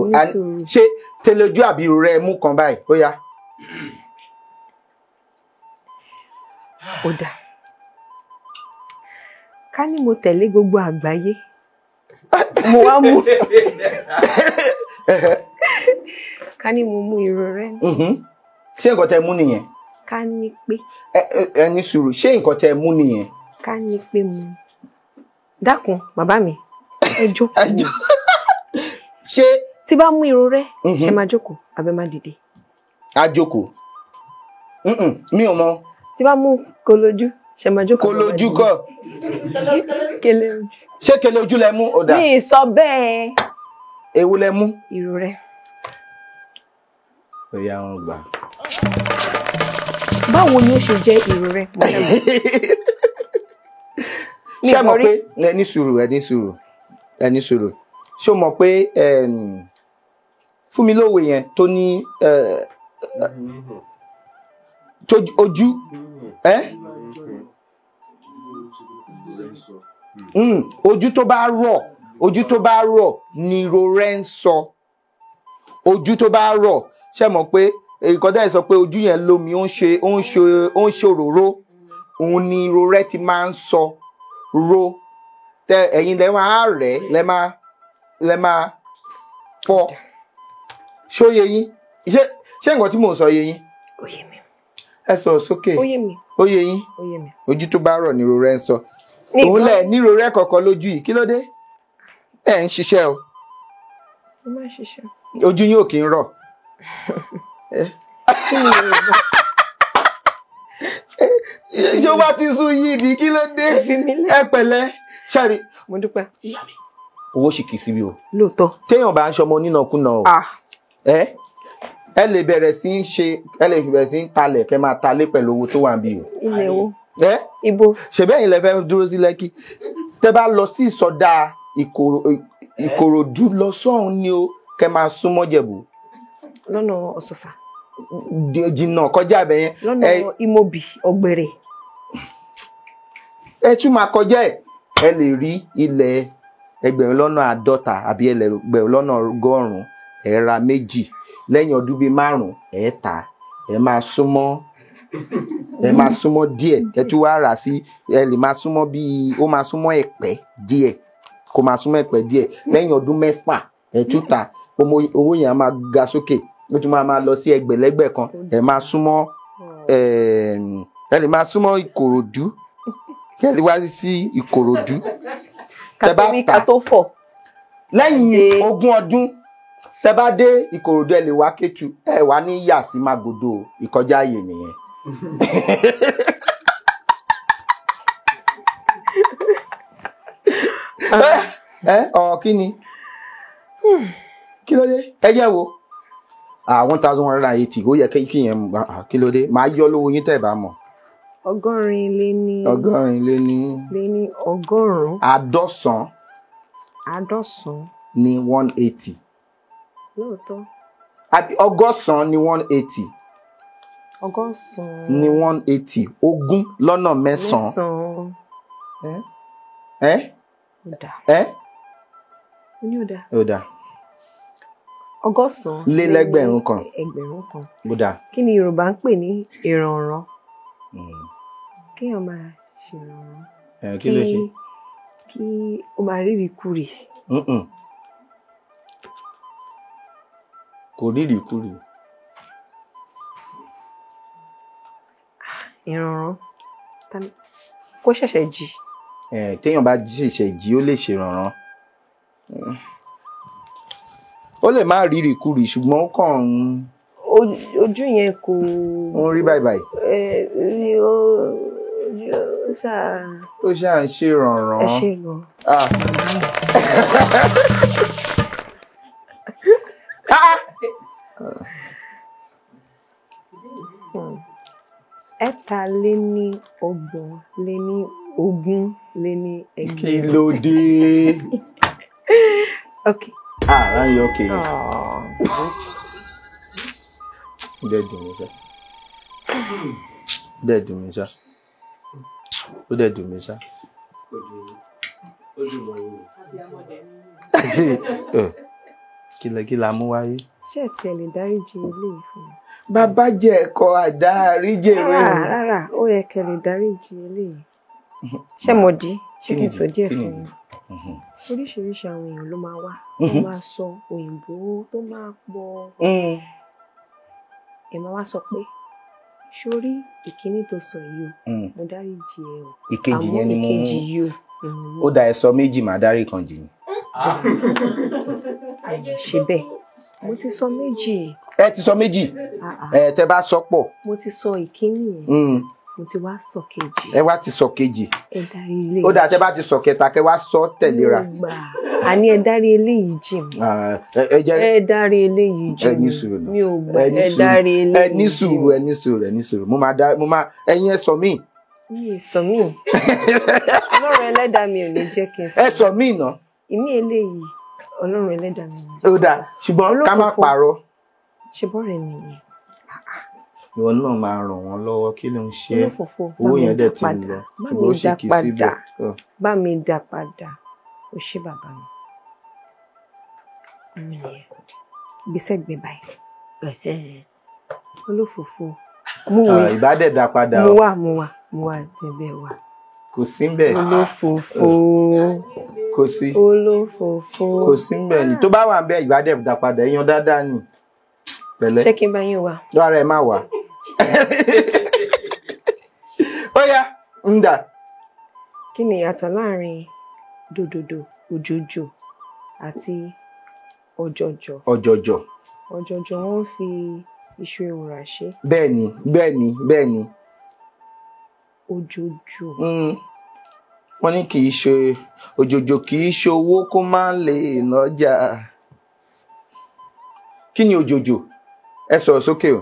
Ṣé tẹlójú àbí ìrorẹ́ mú kan báyìí? Ó yá. Ó dáa, ká ní mo tẹ̀lé gbogbo àgbáyé, mo wá mú ká ní mo mú ìrorẹ́. Ṣé nǹkan tẹ mú nìyẹn? Ká ní pé. Ẹ ní sùúrù, ṣé nǹkan tẹ mú nìyẹn? Ká ní pé mo. Dákun bàbá mi, ẹ jókòó. Ṣé tí bá mú ìrorẹ́, ṣe máa jókòó àbẹ máa dìde? A jókòó. Mi ò mọ̀. Tí bá mú kolojú, ṣe máa jókòó. Kolojú kọ́. Kele ojú. Ṣé kele ojú lẹ mú? Ó dáa. Mi ì sọ bẹ́ẹ̀. Èwo lẹ mú? Ìrorẹ́. Ó yá, wọn gbà. Báwo ni ó ṣe jẹ́ ìrorẹ́? Ṣé mọ̀ pé ẹ ní sùúrù, ẹ ní sùúrù, ẹ ní sùúrù. Ṣé o mọ̀ pé Fúnmilówe yẹn tó ní ojú ojú tó bá rọ̀, ojú tó bá rọ̀ ni ìrorẹ́ ń sọ. Ojú tó bá rọ̀, ṣé mọ̀ pé nǹkan tẹ́ ẹ sọ pé ojú yẹn lómi, ó ń ṣe ó ń ṣe ó ń ṣe òróró, òun ni ìrorẹ́ ti máa ń sọ. Ro tẹ ẹ̀yin lẹ máa rẹ̀, lẹ máa fọ. Ṣó yé yín? Ṣé nǹkan tí mò ń sọ yé yín? Ó yé mi. Ẹ sọ sókè. Ó yé mi. Ó yé yín. Ó yé mi. Ojú tó bá rọ̀ ni ìrorẹ́ ń sọ. Òun lẹ̀ ní ìrorẹ́ kọ̀ọ̀kan lójú yìí, kí ló dé? Ẹ ń ṣiṣẹ́ o. Mo máa ń ṣiṣẹ́. Ojú yín ò kí ń rọ̀. Ṣé ó bá ti sún yìí ni, kí ló dé? Ẹ pẹ̀lẹ́ ṣẹ́rí. Mo dúpẹ́. Owó sì kì í síbi o. Lóòótọ́. Téèyàn bá ń ṣọmọ onínàkúnà o. Ẹ lè bẹ̀rẹ̀ sí í ṣe, ẹ lè bẹ̀rẹ̀ sí í talẹ̀, kẹ́ máa talé pẹ̀lú owó tó wà níbí o. Ilẹ̀ wo? Ibo. Ṣèbẹ́yìn lẹ fẹ́ dúró sí Lẹ́kì. Tẹ́ bá lọ sí ìsọdá Ìkòròdú lọ sọ́hun ni o, kẹ́ máa súnmọ́ Jẹ̀bú. Lọ́nà Ọ̀sọ̀sà. Jìnnà kọjá ibẹ̀ yẹn. Lọ́nà Ìmọ̀bì Ọ̀gbẹ̀rẹ̀. Ẹ tún máa kọjá ẹ̀, ẹ lè rí ilẹ̀ 50,000 àbí 100,000, ẹ ra méjì lẹ́yìn ọdún bíi 5, ẹ tà, ẹ máa súnmọ́, ẹ máa súnmọ́ díẹ̀, ẹ tún wá rà sí, ẹ lè máa súnmọ́ bíi, ó máa súnmọ́ Ẹ̀pẹ́ díẹ̀, kó máa súnmọ́ Ẹ̀pẹ́ díẹ̀ lẹ́yìn ọdún 6, ẹ tún tà, owó yẹn á máa ga sókè, ó tún máa lọ sí ẹgbẹ̀lẹ́gbẹ̀ kan, ẹ máa súnmọ́, ẹ lè máa súnmọ́ Ìkòròdú, kí ẹ lè wá sí Ìkòròdú. Tẹ́ bá tà lẹ́yìn 20 ọdún, tẹ́ bá dé Ìkòròdú, ẹ lè wá Kétu, ẹ wá ní yà sí Magodo, ìkọjá ààyè nìyẹn. Ọ̀ kí ni? Kí ló dé? Ẹ yẹ̀ wò. 1,180, ó yẹ kí yẹn, kí ló dé? Màá yọ lówó yín tẹ́ ẹ bá mọ̀. 180. 180. 190 ní 180. Lóòótọ́. Àbí 180 ní 180. 180 ní 180, 20 lọ́nà 9. Ẹ Ó dà. Ẹ Ó ní ó dà. Ó dà. 180 lé lẹ́gbẹ̀rún kan. Ẹgbẹ̀rún kan. Ó dà. Kí ni Yorùbá ń pè ní ìrànràn? Kéèyàn máa ṣèrànràn. Kí ló ṣe? Kí ó máa rírì kúrì. Kò rírì kúrì. Ìrànràn kó ṣẹ̀ṣẹ̀ jí. Téèyàn bá ṣẹ̀ṣẹ̀ jí, ó lè ṣèrànràn. Ó lè má rírì kúrì, ṣùgbọ́n ó kàn ń. Ojú yẹn kò. Ó ń rí báyìí báyìí. Ó ṣáà ń ṣèrànràn. Ẹ ṣe gan. 23,220. Kí ló dé? Ok. Ah, yọ okay. Ó dẹ̀ dùn mí ṣá. Ó dẹ̀ dùn mí ṣá. Ó dẹ̀ dùn mí ṣá. Kí la mú wáyé? Ṣé ẹ tiẹ̀ lè dáríjì eléyìí fún mi? Bàbá jẹ́ ẹ̀kọ́ àdáríjèrè. Rárá, ó yẹ kẹ́ lè dáríjì eléyìí. Ṣé mo dí? Ṣé kí n sọ díẹ̀ fún yín? Oríṣiríṣi àwọn èèyàn ló máa wá, tó máa sọ òyìnbó tó máa pọ̀. Ẹ máa wá sọ pé sórí ìkíní tó sọ yìí o, mo dáríjì ẹ o. Ìkejì yẹn ni mo Àmọ́ ìkejì yìí o. Ó dá ẹ sọ méjì, màá dárí kan jì. Ṣe bẹ́ẹ̀, mo ti sọ méjì. Ẹ ti sọ méjì. Ẹ tẹ bá sọ pọ̀. Mo ti sọ ìkíní yẹn. Mo ti wá sọ kejì. Ẹ wá ti sọ kejì. Ẹ darí ilé. Ó dáa, tẹ bá ti sọ kẹta, kẹ wá sọ tẹ̀léra. Mo gbà. Àní ẹ dárí eléyìí jì mí. Ẹ jẹ́ Ẹ dárí eléyìí jì ẹ ní mí. sùúrù náà. Mi ò gbà, Ẹ ní ẹ sùúrù. dárí Ẹ eléyìí ní jì sùúrù, mí. ẹ ní sùúrù, ẹ ní sùúrù. Mo máa dá, mo máa, ẹ̀yin ẹ sọ míì. Mi ì sọ mí. Ọlọ́run ẹlẹ́dàá mi ò ní jẹ́ kí n sọ. Ẹ sọ míì ná. Ìmí eléyìí, Ọlọ́run ẹlẹ́dàá mi ò ní jẹ́. Ó dáa, ṣùgbọ́n ká má Olófòfò. parọ́. Ṣe bọ́ọ̀rẹ̀ mi ni. Ìwọ náà máa ràn wọ́n lọ́wọ́, kí ló ń ṣe é? Olófòfò, bá Owó mi yẹn dá dẹ̀ ti ń padà. lọ, Bá ṣùgbọ́n mi ó sì dá kì í padà. síbẹ̀. Bá mi dá padà. O ṣé bàbá mi. Òun nìyẹn. Gbèsè gbé báyìí. Ẹ̀hẹ́n. Olófòfò. Mú Ah, wé. ìbá dẹ̀ dá padà Mo o. wà, mo wà, mo wà débẹ̀ wà. Kò sí ń bẹ̀. Olófòfò. Kò sí. Olófòfò. Kò sí ń bẹ̀ ni. Tó bá wà ń bẹ̀, ìbá dẹ̀ dá padà. Èèyàn dáadáa ni. Pẹ̀lẹ́. Ṣé kí n bá yín wá? Lọ́ra ẹ má wà. Ó yá, ń dà. Kí ni ìyàtọ̀ láàrin dòdòdò, òjòjò àti ọ̀jọ̀jọ̀? Ọ̀jọ̀jọ̀. Ọ̀jọ̀jọ̀ wọ́n ń fi iṣu ewùrà ṣe. Bẹ́ẹ̀ni, bẹ́ẹ̀ni, bẹ́ẹ̀ni. Òjòjò. Wọ́n ní kì í ṣe òjòjò, kì í ṣe owó kó má lè nọjà. Kí ni òjòjò? Ẹ sọ̀rọ̀ sókè o.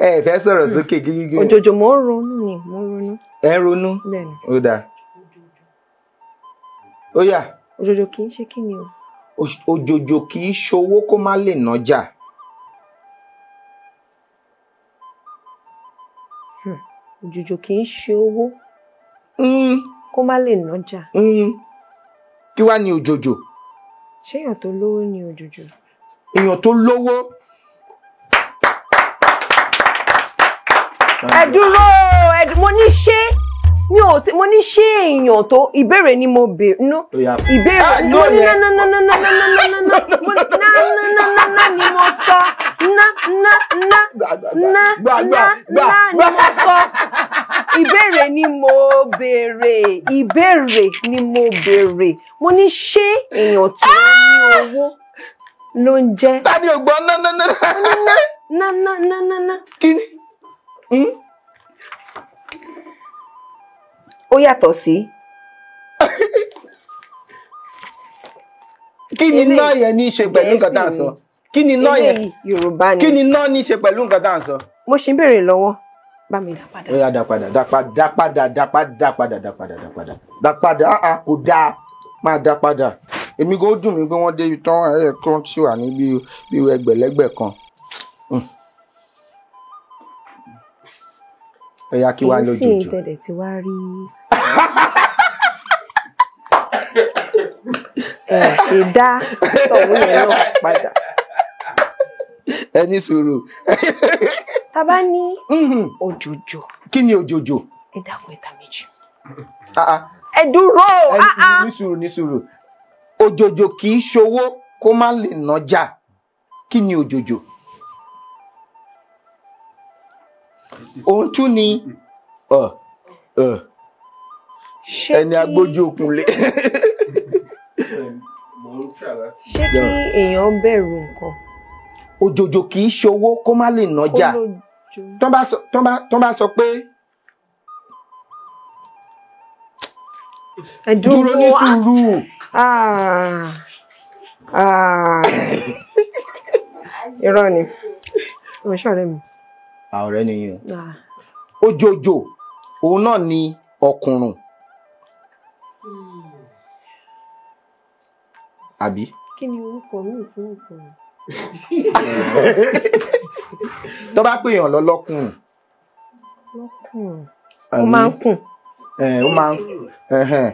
Ẹ fẹ́ sọ̀rọ̀ sókè gígígí. Òjòjò, mò ń ronú ni, mò ń ronú. Ẹ ń ronú. Bẹ́ẹ̀ni. Ó dáa. Ó yá. Òjòjò kì í ṣe kí ni o? Òjòjò kì í ṣowó kó má lè nọjà. Òjòjò kì í ṣe owó kó má lè nájà. Kí wá ní òjòjò? Ṣé èèyàn tó lówó ni òjòjò? Èèyàn tó lówó. Ẹ dúró, mo ní ṣé mi ò tí mo ní ṣé èèyàn tó, ìbéèrè ni mo béèrè no Ó yá. ìbéèrè Ah, mo no ní yẹn. na na na na na na na na na na mo ní na na na na na ni mo sọ, na na na Gbà, gbà, na gbà, gbà, na gbà, na ni gbà. mo sọ. Ìbéèrè ni mo béèrè, ìbéèrè ni mo béèrè, mo ní ṣé èèyàn tó ní owó ló ń jẹ́ Ta ni ò gbọ́ ná ná ná? Na na na na na. Kí ni? Ó yàtọ̀ sí. Kí ni Eléyìí- ná yẹn ní í ṣe pẹ̀lú nǹkan tá à ń sọ? Kí ni ná yẹn? Eléyìí Yorùbá ni. Kí ni ná ní í ṣe pẹ̀lú nǹkan tá à ń sọ? Mo ṣì ń béèrè lọ́wọ́, bá mi dá padà. Ó yá, dá padà, dá padà, dá padà, dá padà, dá padà, dá padà, dá padà, dá padà. Ah ah, kò dáa, máa dá padà. Èmi kò dùn mí pé wọ́n dé ibi tán ẹ̀ kan tí wà ní bí bí ẹgbẹ̀lẹ́gbẹ̀ kan. Ó yá, kí wá Èyí sì lójoojú. tẹ̀lẹ̀ tí wá rí ẹ ṣe dá tọ̀hún yẹn náà padà. Ẹ ní sùúrù. Tá a bá ní òjòjò, Kí ni òjòjò? Ẹ dákun, ẹ̀ta méjì. Ah ah. Ẹ dúró. Ẹ Ah ah. ní sùúrù, ní sùúrù. Òjòjò kì í ṣowó kó má lè nájà. Kí ni òjòjò? Òun tún ni ọ ọ Ṣé ẹni agbójú okùn lé. Mo ń try láti. Ṣé kí èèyàn bẹ̀rù nǹkan? Òjòjò kì í ṣowó kó má lè nájà. Kó lójú. Tán bá sọ pé Ẹ dúró dúró ní sùúrù. Ah. Ah. Irọ́ ni. Ọmọ ṣọ̀rẹ́ mi. Ọ̀rẹ́ nìyẹn. Ah. Òjòjò òun náà ni ọkùnrùn. Àbí? Kí ni orúkọ mi fún ọkùnrin? Tó bá pè yàn lọ́lọ́kùnrùn. Lọ́kùnrin. Ó máa ń kùn. Ẹ ó máa ń ẹhẹn.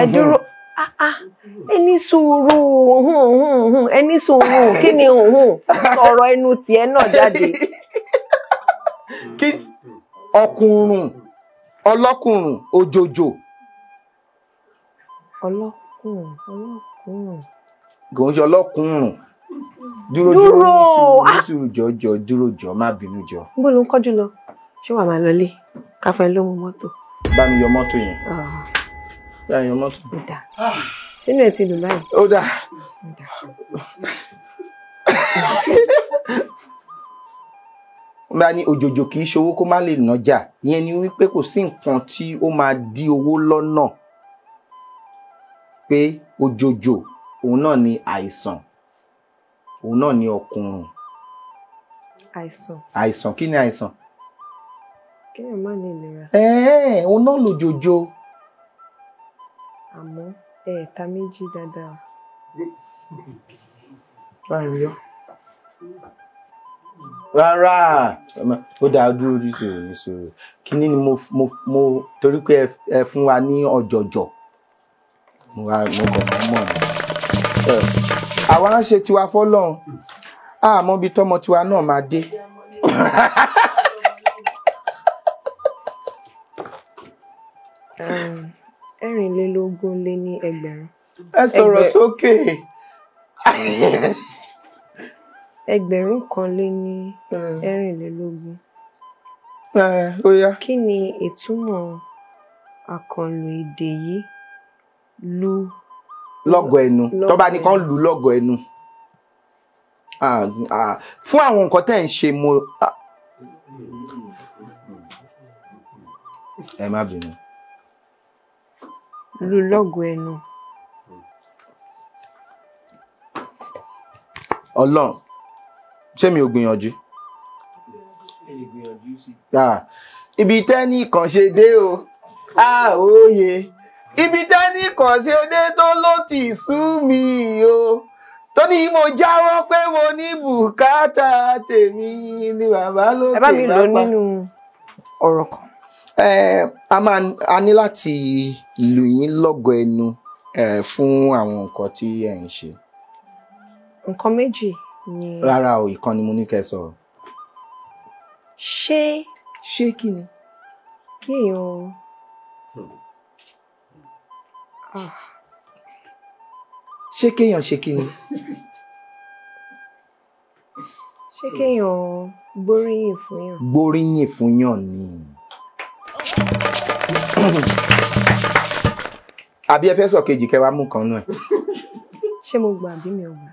Ẹ dúró. Ah ah. Ẹ ní sùúrù. Hùn hùn hùn. Ẹ ní sùúrù. Kí ni hùn hùn? Sọ̀rọ̀ ẹnu tiẹ̀ náà jáde. Kí ọkùnrùn, ọlọ́kùnrùn, òjòjò. Ọlọ́kùnrin. Ọlọ́kùnrin. Kò ń ṣe ọlọ́kùnrùn. Dúró, Dúró. dúró, ní sùúrù, ní sùúrù, jọ jọ, dúró jọ, má bínú jọ. Níbo ló ń kọ́jú lọ? Ṣé wàá máa lọlé? Káfẹ́ ló mú mọ́tò. Bá mi yọ mọ́tò yẹn. Ah, Bá mi yọ mọ́tò. ó dáa. Sínú ẹ̀ ti dùn báyìí. Ó dáa. Ó dáa. Wọ́n bá ní òjòjò kì í ṣowó kó má lè nájà. Ìyẹn ni wípé kò sí nǹkan tí ó máa dí owó lọ́nà. Pé òjòjò òun náà ni àìsàn, òun náà ni ọ̀kùnrùn. Àìsàn. Àìsàn, kí ni àìsàn? Kéèyàn má ní ìlera. Òun náà lòjòjò. Àmọ́ ẹ̀ẹ̀ta méjì dáadáa. Rárá, ó dáa, dúró ní sùúrù, ní sùúrù. Kíní ni mo torí pé ẹ fún wa ní ọ̀jọ̀jọ̀, mo wá mo kàn mọ́ mọ́ ni. Àwa ń ṣe tiwa fọ́lọ́run, àmọ́ ibi tọ́mọ tiwa náà máa dé. 24,000. Ẹ sọ̀rọ̀ sókè. 1024. Ó yá. Kí ni ìtumọ̀ àkànlò èdè yìí? Lu lọ́gọ̀ ẹnu. Tó bá ní kán lù lọ́gọ̀ ẹnu. Fún àwọn nǹkan tẹ́ ń ṣe mo. Ẹ má bínú. Lu lọ́gọ̀ ẹnu. Ọlọ́run, ṣé mi ò gbìyànjú? Ibi tẹ́nì kan ṣe dé o, a òye. Ibi tẹ́nì kan ṣe dé tó ló ti sú mi o. Tó ní mo jáwọ́ pé mo ní bùkátà tèmi ni bàbá lókè bá pa. Ẹ bá mi lò nínú ọ̀rọ̀ kan. A ní láti lù yín lọ́gọ ẹnu fún àwọn nǹkan tí ẹ ń ṣe. Nǹkan méjì ni. Rárá o, ìkan ni mo ní kẹ́ sọ. Ṣé. Ṣé kí ni? Kí èèyàn. Ṣé kéèyàn ṣe kí ni? Ṣé kéèyàn gbóríyìn fún yàn? Gbóríyìn fún yàn ni. Àbí ẹ fẹ́ sọ kejì kẹ́ wá mú kan nú ẹ̀. Ṣé mo gbà àbí mi ò gbà?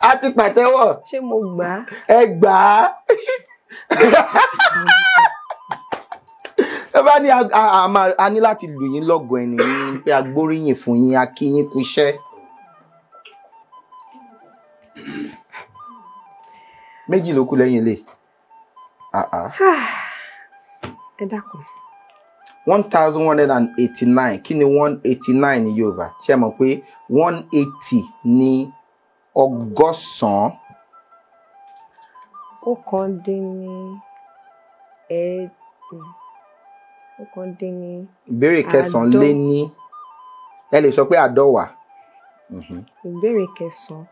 A ti pàtẹ́wọ̀. Ṣé mo gbà á? Ẹ gbà á. Ẹ bá ní a ní láti lù yín lọ́gọ ẹni pé a gbóríyìn fún yín, a kí yín kú iṣẹ́. Méjì ló kù lẹ́yìn ilé. Ẹ dákun. 1189. Kí ni 189 ní Yorùbá? Ṣé ẹ mọ̀ pé 180 ní 180. 19. Ìbéèrè kẹsàn-án lé ní, ẹ lè sọ pé àádọ́wà. Ìbéèrè kẹsàn-án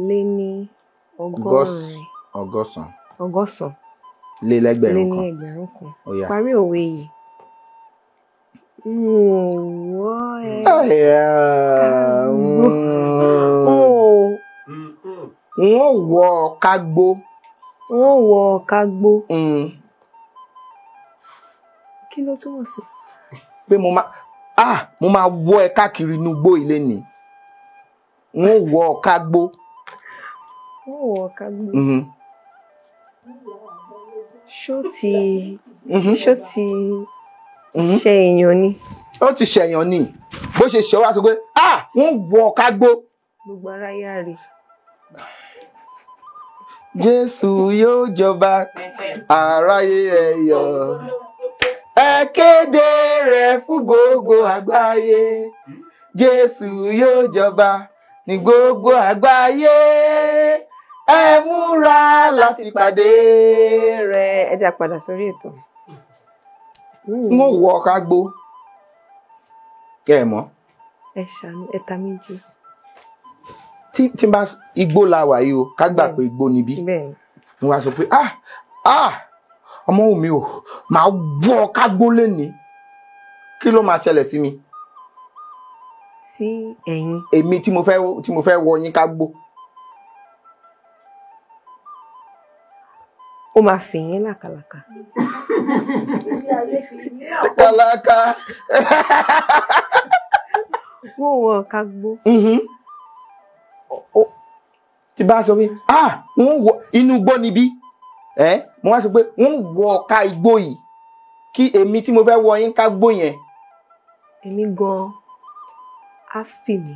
lé ní ọgọ́rin. 180. 180. Lé lẹ́gbẹ̀rún kan. Lé ní ẹgbẹ̀rún kan. Parí òwe yìí. Wọ́n wọ kágbó. Wọ́n wọ kágbó. Kí ló túmọ̀ sí? Pé mo máa wọ ẹ káàkiri inú igbó ilé ni. Wọ́n wọ kágbó. Wọ́n wọ kágbó. Ṣó ti ṣe èèyàn ni? Ó ti ṣèyàn ni. Bó ṣe ṣe wá sọ pé wọ́n wọ kágbó. Gbogbo aráyé á rí. Jésù yóò jọba, aráyé ẹ yọ̀. Ẹ kéde rẹ̀ fún gbogbo àgbáyé. Jésù yóò jọba ní gbogbo àgbáyé. Ẹ múra láti pàdé rẹ̀. Ẹ já padà sórí ètò. N ó wọ kágbó. Ẹ mọ̀. Ẹ ṣàánú, ẹ̀ta méjì. Tí n bá igbó la wà yìí o, ká gbà pé igbó níbí. Mo wá sọ pé ọmọ mi ò máa wọ kágbó lénìí. Kí ló máa ṣẹlẹ̀ sí mi? Sí ẹ̀yin. Èmi tí mo fẹ́ wọ yín kágbó. Ó máa fi yín làkàlàkà. Kàlàkà. Wọ́n wọ kágbó. Tí bá sọ pé wọ́n wọ inú igbó níbí, mo wá sọ pé wọ́n wọ ká igbó yìí, kí èmi tí mo fẹ́ wọ yín kágbó yẹn. Èmi gan-an Á fì mí.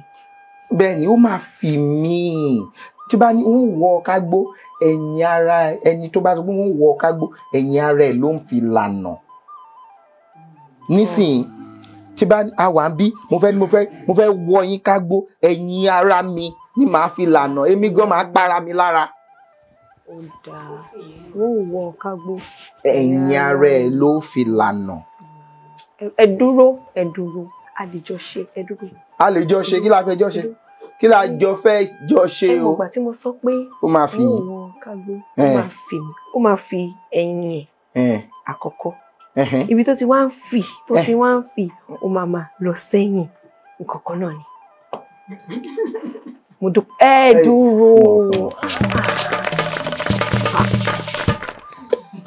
Bẹ́ẹ̀ ni, ó máa fì mí. Tí bá ní ń wọ kágbó, ẹ̀yìn ara ẹni tó bá sọ pé ń wọ kágbó, ẹ̀yìn ara ẹ̀ ló ń fi lànà. Nísìnyí tí bá a wà ń bí, mo fẹ́ wọ yín kágbó, ẹ̀yìn ara mi ni màá fi lànà, èmi gan máa para mi lára. Ó dáa, wọ́n wọ kágbó. Ẹ̀yìn ara ẹ̀ ló fi lànà. Ẹ dúró, ẹ dúró, a lè jọ ṣe, ẹ dúró. A lè jọ ṣe, kí la fẹ́ jọ ṣe? Kí la jọ fẹ́ jọ ṣe o? Ẹ mọ̀ gbà tí mo sọ pé ó máa fi wọ́n wọ kágbó, ó máa fi mí, ó máa fi ẹ̀yìn ẹ̀ àkọ́kọ́. Ibi tó ti wá ń fì, tó ti wá ń fì, ó máa máa lọ sẹ́yìn. Nǹkan kan náà ni. Mo dúpẹ́. Ẹ dúró.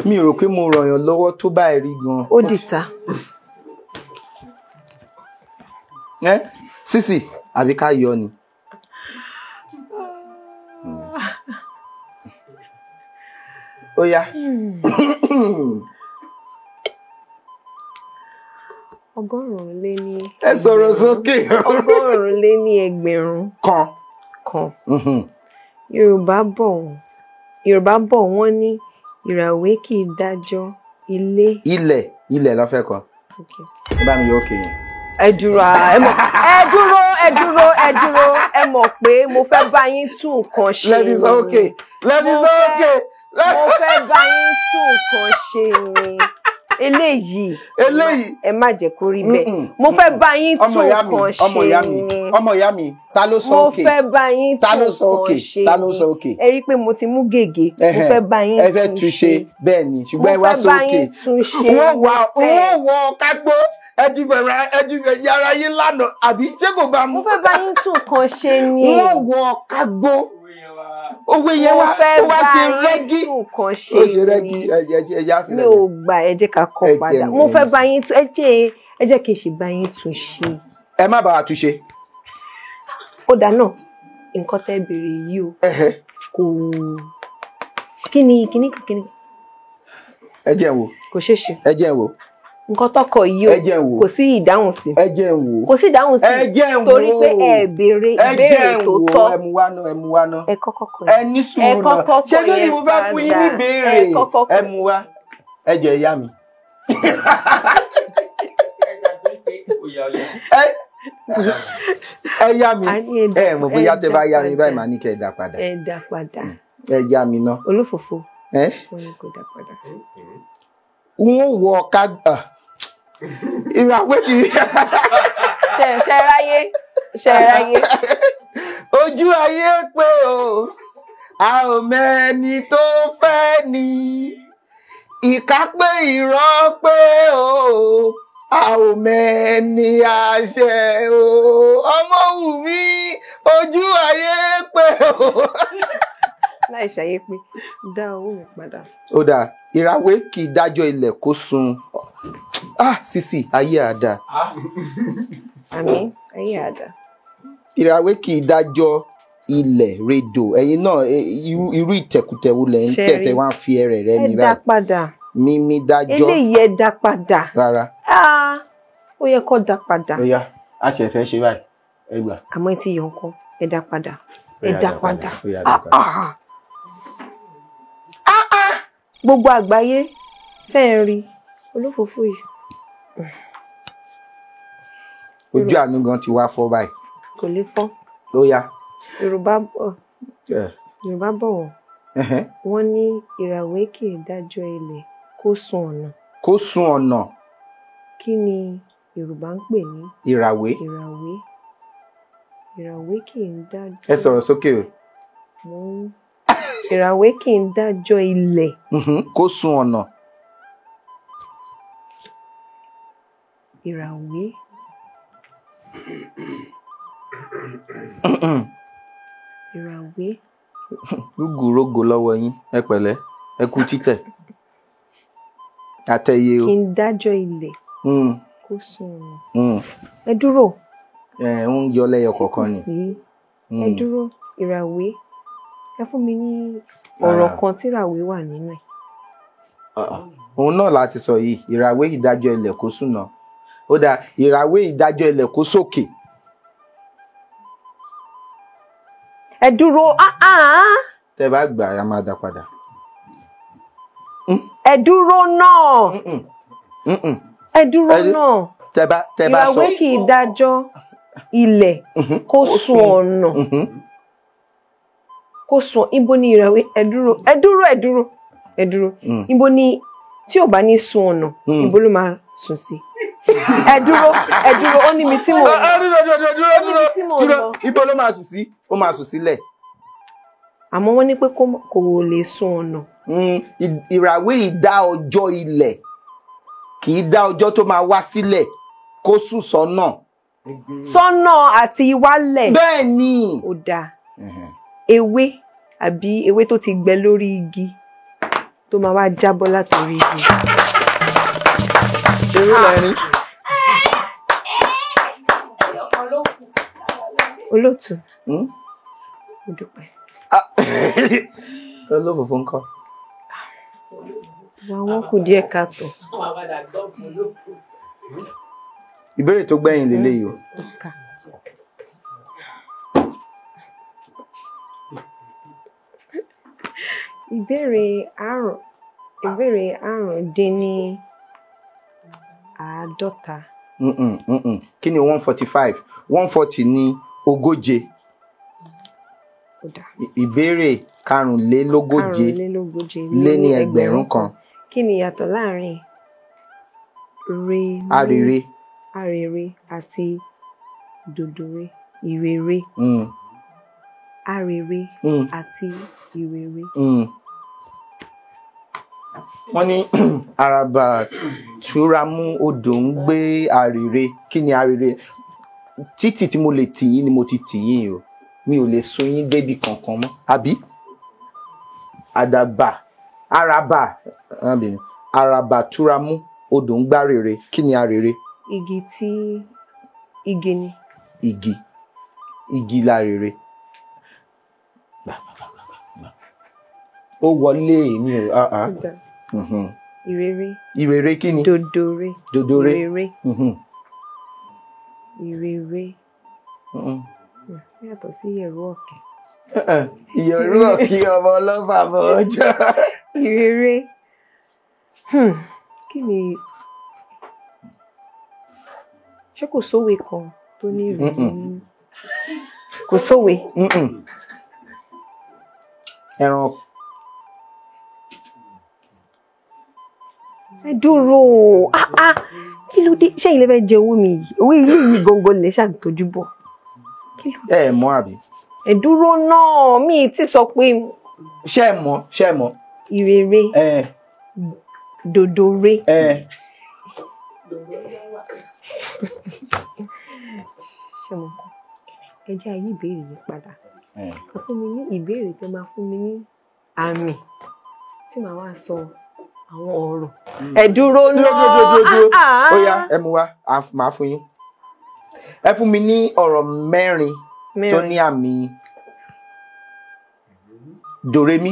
Mi rò pé mo ràn yàn lọ́wọ́ tó báyìí rí gan. Ó dìta. Sísì, àbí ká yọ ni. Ó yá. 100 lé ní. Ẹ sọ̀rọ̀ sókè. 100 lé ní ẹgbẹ̀rún. Kan. Kan. Yorùbá bọ̀ wọ́n ní ìràwé kì í dájọ́ ilé. Ilẹ̀ ilẹ̀ ló fẹ́ kọ. Ẹ bá mi yọ òkè yẹn. Ẹ dúró, ẹ mọ̀, ẹ dúró, ẹ dúró, ẹ dúró, ẹ mọ̀ pé mo fẹ́ bá yín tún nǹkan ṣe. Lẹ́bi sọ òkè, lẹ́bi sọ òkè. Mo fẹ́ bá yín tún nǹkan ṣe ni. Eléyìí ẹ má jẹ́ kó rí bẹ́ẹ̀. Mo fẹ́ bá yín tún nǹkan ṣe ni. Ọmọ ìyá mi, ta ló sọ òkè? Mo fẹ́ bá yín tún nǹkan ṣe ni. Ẹ rí i pé mo ti mú gègé. Mo fẹ́ bá yín tún ṣe. Bẹ́ẹ̀ ni, ṣùgbọ́n ẹ wá sọ òkè. Wọ́n wọ kágbó. Ẹ ti fẹ́ yára yín lánàá, àbí ṣé kò bá mu? Mo fẹ́ bá yín tún nǹkan ṣe ni. Wọ́n wọ kágbó. Owó yẹn wá, ó wá ṣe rẹ́gí. Ó ṣe rẹ́gí, ẹja fi rẹ̀. Mi ò gbà, ẹ jẹ́ ká kọ́ padà. Mo fẹ́ bá yín tún, ẹ jẹ́ kí n ṣe bá yín tún ṣe. Ẹ má bá wa tún ṣe. Ó dáa náà, nǹkan tẹ́ béèrè yìí o. Kò kí ni kíní kíní. Ẹ jẹ́ n wò. Kò ṣeé ṣe. Ẹ jẹ́ n wò. Nǹkan tọkọ yìí o, kò sí ìdáhùn sí. Ẹ jẹ́ n wò. Kò sí ìdáhùn sí. Ẹ jẹ́ n wò. Torí pé ẹ béèrè ìbéèrè tó tọ́. Ẹ mú wá ná, ẹ mú wá ná. Ẹ kọ́kọ́ kọ yẹn. Ẹ ní sùúrù náà. Ṣé ló ní mo fẹ́ fún yín ní ìbéèrè? Ẹ mú wá. Ẹ jẹ́ ìyá mi. Ẹ yá mi. Ẹ mọ̀ bóyá tẹ bá yá mi báyìí màá ní kẹ́ ẹ dá padà. Ẹ dá padà. Ẹ yá mi ná. Olúfòfò. Ẹ. Wọ́n ní kò dá padà. Wọ́n wọ ká ìràwé kì í. Ṣe ráyé, ṣe ráyé. Ojú ayé pé o, a ò mẹ́ni tó fẹ́ ni. Ìkà pé irọ́ pé o, a ò mẹ́ni àṣẹ o. Ọmọ wù mí, ojú ayé pé o. Láì ṣàyé pé dá owó mi padà. Ó dáa, ìràwé kì í dájọ́ ilẹ̀ kó sun. Ah, Sisi, ayé àdá. Àmín, ayé àdá. Ìràwé kì í dájọ́ ilẹ̀ rédò. Ẹ̀yin náà, irú ìtẹ̀kùtẹ̀ wo lẹ̀ ń tẹ̀tẹ̀ wá ń fi ẹrẹ̀ rẹ mi báyìí. Ẹ dá padà. Mímí dájọ́. Eléyìí ẹ dá padà. Rárá. Ah, ó yẹ kó dá padà. Ó yá, a ṣe fẹ́ ṣe báyìí. Ẹ gbà. Àmọ́ ẹ ti yọ nǹkan, ẹ dá padà. Ẹ dá padà. Gbogbo àgbáyé tẹ́ ẹ rí olófòófó yìí. Ojú àánú gan ti wá fọ́ báyìí. Kò lè fọ́. Ó yá. Yorùbá bọ̀ wọ́n. Wọ́n ní ìràwé kì í dájọ́ ilẹ̀ kó sun ọ̀nà. Kó sun ọ̀nà. Kí ni Yorùbá ń pè ní? Ìràwé. Ìràwé. Ìràwé kì í dájọ́. Ẹ sọ̀rọ̀ sókè o. Ìràwé kì í dájọ́ ilẹ̀. Kó sun ọ̀nà. Ìràwé. Ìràwé. Rúgùrógò lọ́wọ́ yín, ẹ pẹ̀lẹ́, ẹ kú títẹ̀. Àtẹ̀yẹ o. Kì í dájọ́ ilẹ̀. Kó sun ọ̀nà. Ẹ dúró. Ẹ ń yọ lẹ́yọ kọ̀ọ̀kan ni. Ẹ dúró, ìràwé. Ẹ fún mi ní ọ̀rọ̀ kan tí ìràwé wà nínú ẹ̀. Òun náà láti sọ yìí, ìràwé ìdájọ́ ilẹ̀ kó sùnà. Ó dáa, ìràwé ìdájọ́ ilẹ̀ kó sókè. Ẹ dúró. Tẹ́ bá gbà á máa dá padà. Ẹ dúró náà. Ẹ dúró náà. Tẹ́ bá sọ. Ìràwé kì í dájọ́ ilẹ̀ kó sùn ọ̀nà. Kó sùn. Ibo ni ìràwé? Ẹ dúró. Ẹ dúró. Ẹ dúró. Ẹ dúró. Ibo ni tí ò bá ní sùn ọ̀nà, ibo ló máa sùn sí? Ẹ dúró. Ẹ dúró. Ó níbi tí mo lọ. Dúró dúró. Ibo ló máa sùn sí? Ó máa sùn sílẹ̀. Àmọ́ wọ́n ní pé kò lè sùn ọ̀nà. Ìràwé ìdá ọjọ́ ilẹ̀ kì í dá ọjọ́ tó máa wá sílẹ̀ kó sùn sọ́nà. Sọ́nà àti wálẹ̀. Bẹ́ẹ̀ ni. Ó dáa. Ewé àbí ewé tó ti gbẹ lórí igi tó máa wá jábọ́ látòrí igi. Ewé lẹ́rìn. Olóòtú. Mo dúpẹ́. Olófòfò ńkọ́. Wà wọ́n kù díẹ̀ káàtó. Ìbéèrè tó gbẹ̀yìn lélẹ́yìí o. Ìbéèrè 55. Kí ni 145? 140 ní ogóje. Ìbéèrè 145 lé ní ẹgbẹ̀rún kan. Kí ni ìyàtọ̀ láàrin arèrè arèrè àti dòdòrè? Ìrèrè. Arèrè àti ìrèrè. Wọ́n ní àràbà túramú odò ń gbé arèrè. Kí ni arèrè? Títì tí mo lè tì yín ni mo ti tì yín o. Mi ò lè sun yín débi kankan mọ́. Àbí? Àdàbà àràbà àràbà túramú odò ń gbá rere. Kí ni arèrè? Igi tí igi ni. Igi. Igi la rere. Ó wọlé mi ò. Ìrèrè. Ìrèrè kí ni? Dòdòrè. Dòdòrè. Ìrèrè. Ìrèrè. Yàtọ̀ sí ìyẹ̀rú ọ̀kẹ́. Ìyẹ̀rú ọ̀kẹ́ ọmọ ọlọ́fà mọ̀ ọjọ́. Ìrèrè. Kí ni? Ṣé kò sówe kan tó ní ìrèrè nínú? Kò sówe. Ẹran. Ẹ dúró. Kí ló dé? Ṣé ilé fẹ́ jẹ owó mi yìí? Owó ilé yìí gangan lè ṣàtọ́jú bọ̀. Ẹ mọ̀ àbí? Ẹ dúró náà, mi ti sọ pé. Ṣé ẹ mọ̀? Ṣé ẹ mọ̀? Ìrèrè. Dòdòrè. Ṣé mo kọ́? Ẹ jẹ́ ayé ìbéèrè yìí padà. Ẹ fún mi ní ìbéèrè tó máa fún mi ní àmì tí màá wá sọ àwọn ọ̀rọ̀. Ẹ dúró náà. Dúró. Ó yá, ẹ mú wá, màá fún yín. Ẹ fún mi ní ọ̀rọ̀ mẹ́rin tó ní àmì dòrémí.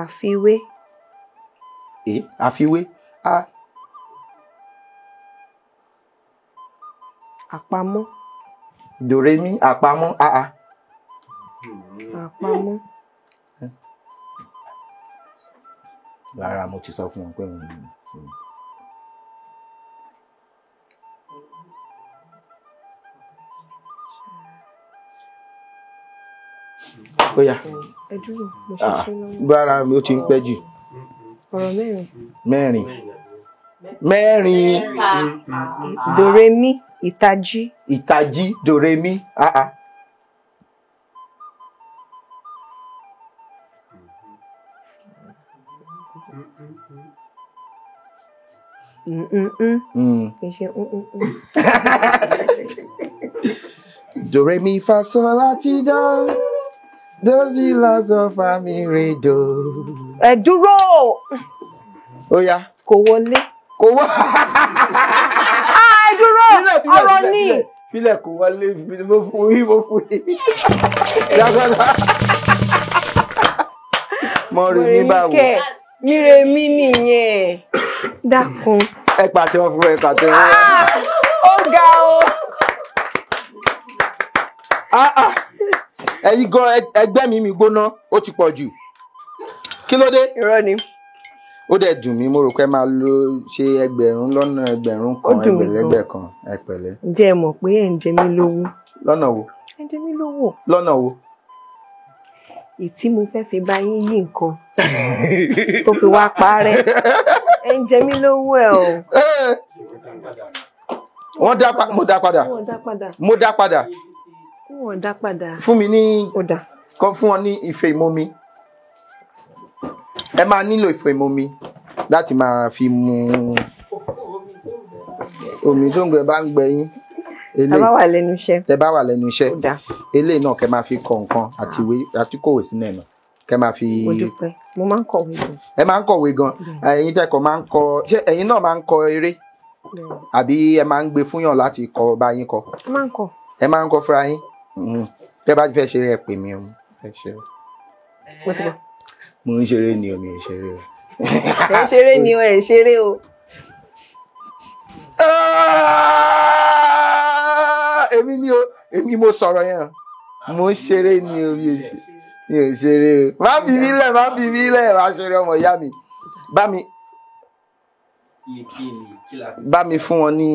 Àfiwé. Àfiwé. A. Àpamọ́. Dòrémí àpamọ́. A a. Àpamọ́. Rárá, mo ti sọ fún wọn pé mo ní. Ó yá. Ẹ dúró, mo ṣiṣẹ́ lọ́wọ́. Rárá, mi ò ti ń pẹ́ jù. Ọ̀rọ̀ mẹ́rin. Mẹ́rin. Mẹ́rin. Dòrémí, ìtají. Ìtají, dòrémí. Kì í ṣe. Dòrémí fa sol láti dó. Do si la so fa mi re do. Ẹ dúró. Ó yá. Kò wọlé. Kò wọ. Ẹ dúró. Ọ̀rọ̀ ni. Filẹ̀ kò wọlé, mo fún yín, mo fún yín. Mọ̀rẹ̀mí báwo? Míremí nìyẹn. Dákun. Ẹ pàtẹ́wọ́ fún ẹ pàtẹ́wọ́. Ó Ga o. Ah, ah. Ẹ̀yin gan ẹgbẹ́ mi gbóná, ó ti pọ̀ jù. Kí ló dé? Irọ́ ni. Ó dẹ̀ dùn mí, mo rò pé ẹ máa lo ṣe 1,000,000 Ó dùn mí gan. ẹgbẹ̀lẹ́gbẹ̀ kan. Ẹ pẹ̀lẹ́. Ǹjẹ́ ẹ mọ̀ pé ẹ̀ ń jẹ mí lówó? Lọ́nà wo? Ẹ̀ ń jẹ mí lówó. Lọ́nà wo? Ìtí mo fẹ́ fi bá yín yí nǹkan tó fi wá parẹ́. Ẹ̀ ń jẹ mí lówó ẹ̀ o. Wọ́n dá mo dá padà. Wọ́n dá padà. Mo dá padà. Wọ́n dá padà. Fún mi ní. Ó dà. Kọ́ fún wọn ní ife ìmomi. Ẹ máa nílò ife ìmomi láti máa fi mu omi tó ń gbẹ bá ń gbẹ yín. Tá bá wà lẹ́nu iṣẹ́. Tẹ bá wà lẹ́nu iṣẹ́. Ó dà. Eléyìí náà kẹ́ máa fi kọ nǹkan àti ìwé àti kòwé sínú ẹ̀ náà. Kẹ́ máa fi. Mo dúpẹ́. Mo máa ń kọ̀wé gan. Ẹ máa ń kọ̀wé gan. Ẹ̀yin tẹ́kọ̀ọ́ máa ń kọ. Ṣé ẹ̀yin náà máa ń kọ eré? Àbí ẹ máa ń gbé fúnyàn láti kọ bá yín kọ? Ẹ máa ń kọ. Ẹ máa ń kọ fúnra yín. Tẹ́ bá fẹ́ ṣeré ẹ pè mí o. Fẹ́ ṣeré. Mo ti bọ̀. Mo ń ṣeré ni o, mi ò ṣeré o. Ẹ ń ṣeré ni o, ẹ ń ṣeré o. Èmi ni o, èmi mo sọ̀rọ̀ yẹn. Mo ń ṣeré ni o, mi ò ṣeré o. Má fi mí lẹ̀, má fi mí lẹ̀, má ṣeré ọmọ ìyá mi. Bá mi fún wọn ní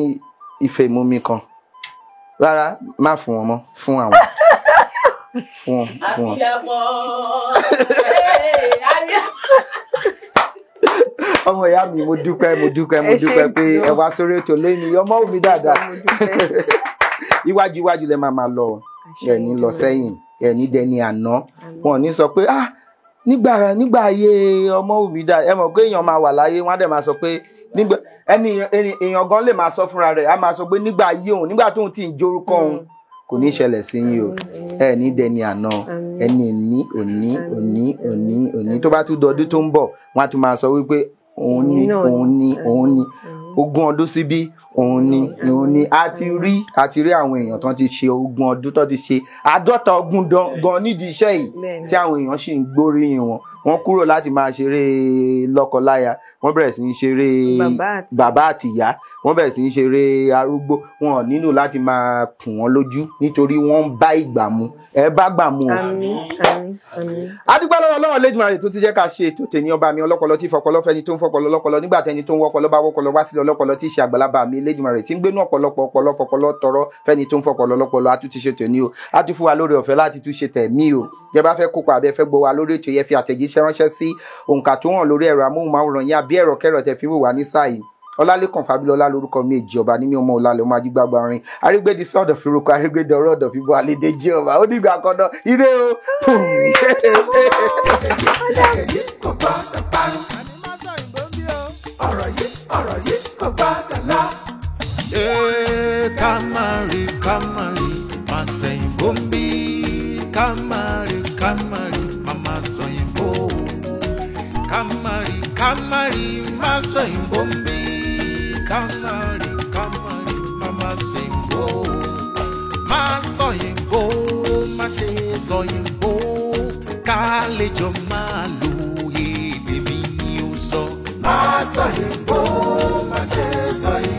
ife ìmomi kan. Rárá, má fún wọn mọ́, fún àwọn. Fún wọn. Ọmọ ìyá mi, mo dúpẹ́, mo dúpẹ́, mo dúpẹ́ pé ẹ wá sórí ètò lẹ́nu ọmọ mi dáadáa. Iwájú iwájú lẹ máa máa lọ, ẹ ní lọ sẹ́yìn, ẹ ní dẹni àná. Wọn ò ní sọ pé ah nígbà ayé ọmọ mi dáadáa. Ẹ mọ̀ pé èèyàn máa wà láyé, wọ́n á dẹ̀ máa sọ pé nígbà ẹni èèyàn gan lè máa sọ fúnra rẹ̀, á máa sọ pé nígbà ayé òun, nígbà tóun ti ń jorúkọ òun, kò ní ṣẹlẹ̀ sí yín o. Ẹ ní dẹni àná, ẹni òní òní òní òní òní tó bá tún dọdún tó ń bọ̀, wọ́n á tún máa sọ wípé òun ni òun ni òun ni 20 ọdún síbí, òun ni òun ni. A ti rí àwọn èèyàn tó ti ṣe 20 ọdún, tó ti ṣe 50 ọdún gan nídìí iṣẹ́ yìí, tí àwọn èèyàn sì ń gbóríyìn wọn. Wọ́n kúrò láti máa ṣeré lọ́kọláya, wọ́n bẹ̀rẹ̀ sí í ṣeré bàbá àti ìyá, wọ́n bẹ̀rẹ̀ sí í ṣeré arúgbó. Wọn ò nílò láti máa kùn wọ́n lójú nítorí wọ́n ń bá ìgbà mu. Ẹ bá gbà mu o. Àmín, àmín, àmín. A dúpẹ́ lọ́wọ́ Ọlọ́run Elédùmarè tó ti jẹ́ ká ṣe ètò tèmi. Ọba mi ọlọ́pọlọ tí fọpọlọ fẹ́ni tó ń fọpọlọ lọ́pọlọ nígbà tẹni tó ń wọpọlọ bá wọpọlọ wá sílẹ̀ ọlọ́pọlọ tí í ṣe àgbàlagbà mi Elédùmarè tí ń gbénú ọ̀pọ̀lọpọ̀ ọpọlọ fọpọlọ tọrọ fẹ́ni tó ń fọpọlọ lọ́pọlọ. A tún ti ṣe tèmi o, a tún fún wa lórí ọ̀fẹ́ láti tún ṣe tẹ̀mí o. Jẹ́ bá fẹ́ kópa àbí ẹ fẹ́ gbọ́ wa lórí ètò yẹn, fi àtẹ̀jíṣẹ́ ránṣẹ́ sí òǹkà tó hàn lórí ẹ̀rọ amóhùnmáwòrán yín àbí ẹ̀rọ kẹ́rọ tẹ̀ fi wò wá ní sáà yìí. Ọlálékàn Fábílọ́lá lórúkọ mi, èjì ọba ní mi, ọmọ ọlálẹ ọmọ ajígbàgbà orin arígbédi sọdọ fi roko arígbédi ọ̀rọ̀ ọdọ fi bọ àlédè jí ọba. Ó dìgbà kan náà, ire o. Ọ̀rọ̀ yìí kò gbọ́dọ̀ lọ. Ká má rí, ká má rí, má sẹ̀yìnbó ń bí. Ká má rí, ká má rí, má má sọ̀yìnbó. Ká má rí, ká má rí, má sọ̀yìnbó ń bí. Ká má rí, ká má rí, má má sẹ̀yìnbó. Má sọ̀yìnbó, má ṣe sọ̀yìnbó. Ká lè jọ máa lo èdè mi ni ó sọ. Má sọ̀yìnbó, má ṣe sọ̀yìnbó.